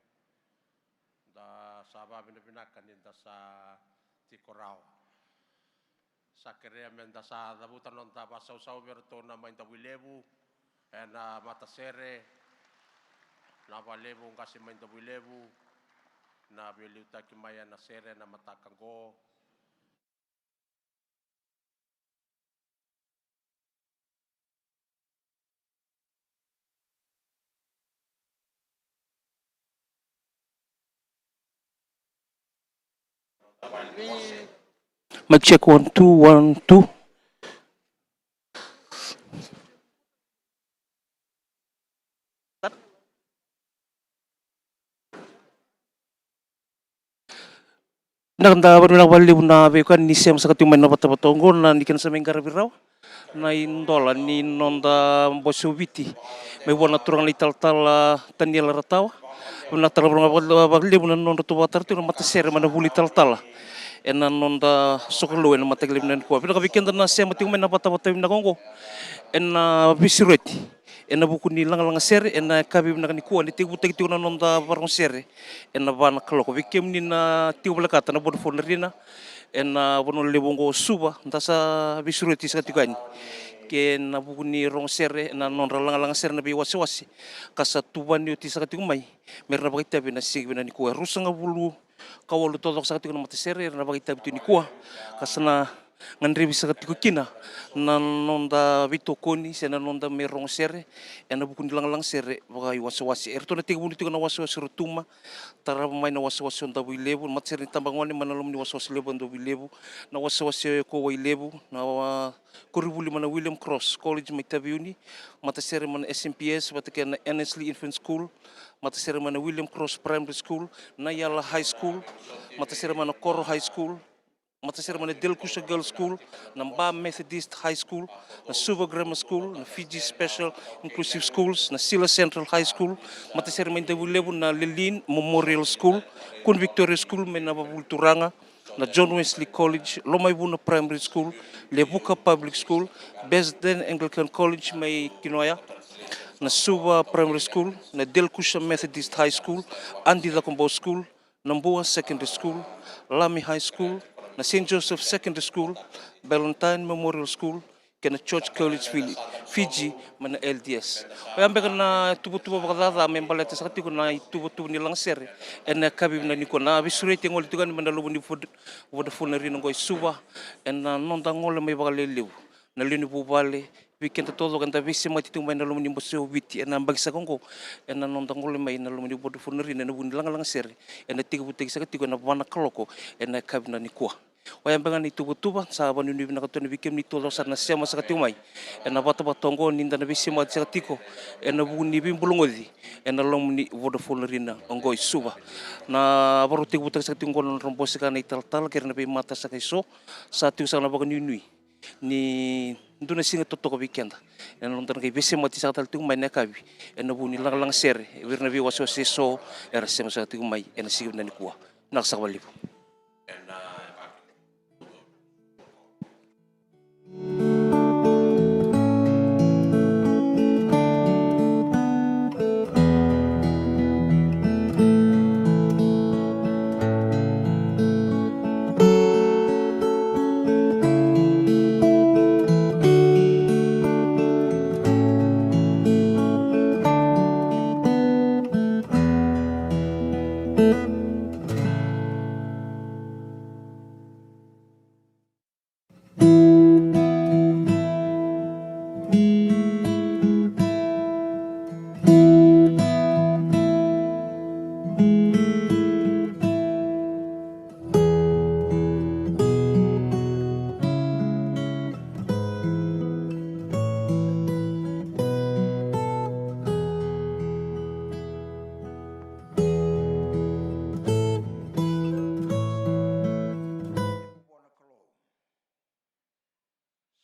da sa vavinavinaka ni da sa tiko rawa. Sa kerea me da sa cavuta na noda vakasausau vei iratou na mai Davuilevu, ena matasere, na vakalevu qase mai Davuilevu, na veiliutaki mai ena sere na mataka qo. Mic check, one, two, one, two. Na ka da vakanuinui vakalevu na veiwekani ni sema saka tiko mai na vatavata oqo, na ni kena sa mai qaravi rawa na idola ni noda Bose o Viti mai vua na turaga na italatala Taniela Ratawa. Vinaka tale ga vakalevu na nodratou vakatara tiko na matasere mai na vuli talatala ena noda sokalou ena mataka lailai vinaka nikua. Vinaka vei keda na sema tiko mai na vatavata vinaka oqo ena veisureti ena vuku ni lagalaga sere ena yakavi vinaka nikua, ni tekivutaki tiko na noda vakarogo sere ena va na kaloko. Vei kemuni na tiko volekata na Vodafone Arena ena vanua levu oqo o Suva, da sa veisureti saka tiko yani kei na vuku ni rogo sere ena nodra lagalaga sere na veiwasewase ka sa tuvani oti saka tiko mai me ra na vakaitavi ena siga vinaka nikua. E ruasagavulu ka walu taucoko saka tiko na matasere era na vakaitavi tiko nikua, ka sa na gadrevi saka tiko kina na noda veitokoni se na noda me rogo sere ena vuku ni lagalaga sere vakaiwasewase. Eratou na tekivuna tiko na wasewase Rotuma, tarava mai na wasewase o Davuilevu, matasere ni tabagone mai na loma ni wasewase levu o Davuilevu, na wasewase o Kauwailevu, na wa- koronivuli mai na William Cross College mai Taveuni, matasere mai na S M P S vata kei na Annesley Infant School, matasere mai na William Cross Primary School, Nayala High School, matasere mai na Koro High School, matasere mai na Delacussa Girls School, na Ba Methodist High School, na Suva Grammar School, na Fiji Special Inclusive Schools, na Sila Central High School, matasere mai Davuilevu na Lelean Memorial School, Queen Victoria School mai na Vavuluturaga, na John Wesley College, Lomaivuna Primary School, Levuka Public School, Bearsden Anglican College mai Kinoya, na Suva Primary School, na Delacussa Methodist High School, Adi Cakobau School, na Bua Secondary School, Lami High School, na Saint Joseph Secondary School, Ballantyne Memorial School, kei na George College Fiji, Fiji mai na L D S. Oya beka na tuvatuva vakacaca me baleta saka tiko na ituvatuva ni lagasere ena yakavi vinaka nikua. Na veisureti e gole tiko yani mai na loma ni Vod-, Vodafone Arena oqo e Suva, ena noda gole mai vakalelevu na lewe ni vuvale, vei keda taucoko eda veisemati tiko mai na loma ni Bose o Viti ena yabaki saka oqo, ena noda gole mai na loma ni Vodafone Arena ena vuku ni lagalaga sere ena tekivutaki saka tiko ena va na kaloko ena yakavi vinaka nikua. Oya beka na ituvatuva, sa vakanuinui vinaka tu yani vei kemuni taucoko sara na sema saka tiko mai ena vatavata oqo, ni da na veisemati saka tiko ena vuku ni veibulagoci ena loma ni Vodafone Arena oqo e Suva. Na vakarau tekivutaki saka tiko oqo na nodra bose ka na italatala kei ira na veimata saka eso, sa tiko saka na vakanuinui ni dua na siga totoka vei keda ena noda na qai veisemati saka tale tiko mai ena yakavi ena vuku ni lagalaga sere vei ira na veiwasewase eso era sema saka tiko mai ena siga vinaka nikua. Vinaka saka vakalevu.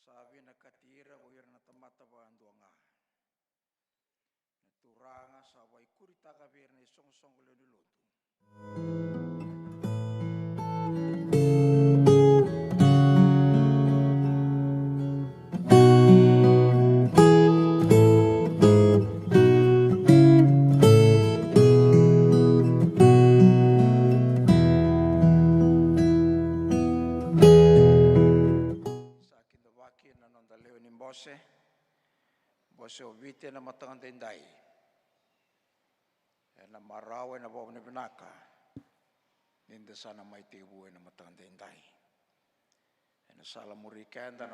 Sa vinakati ira ko ira na tamata vakadua ga. Na Turaga sa vakaikuritaka vei ira na isoqosoqo lewe ni lotu. Mose, Mose o Viti ena mataka daidai. Ena marau, ena vakavinavinaka ni da sa na mai tekivu ena mataka daidai. Ena sala muri keda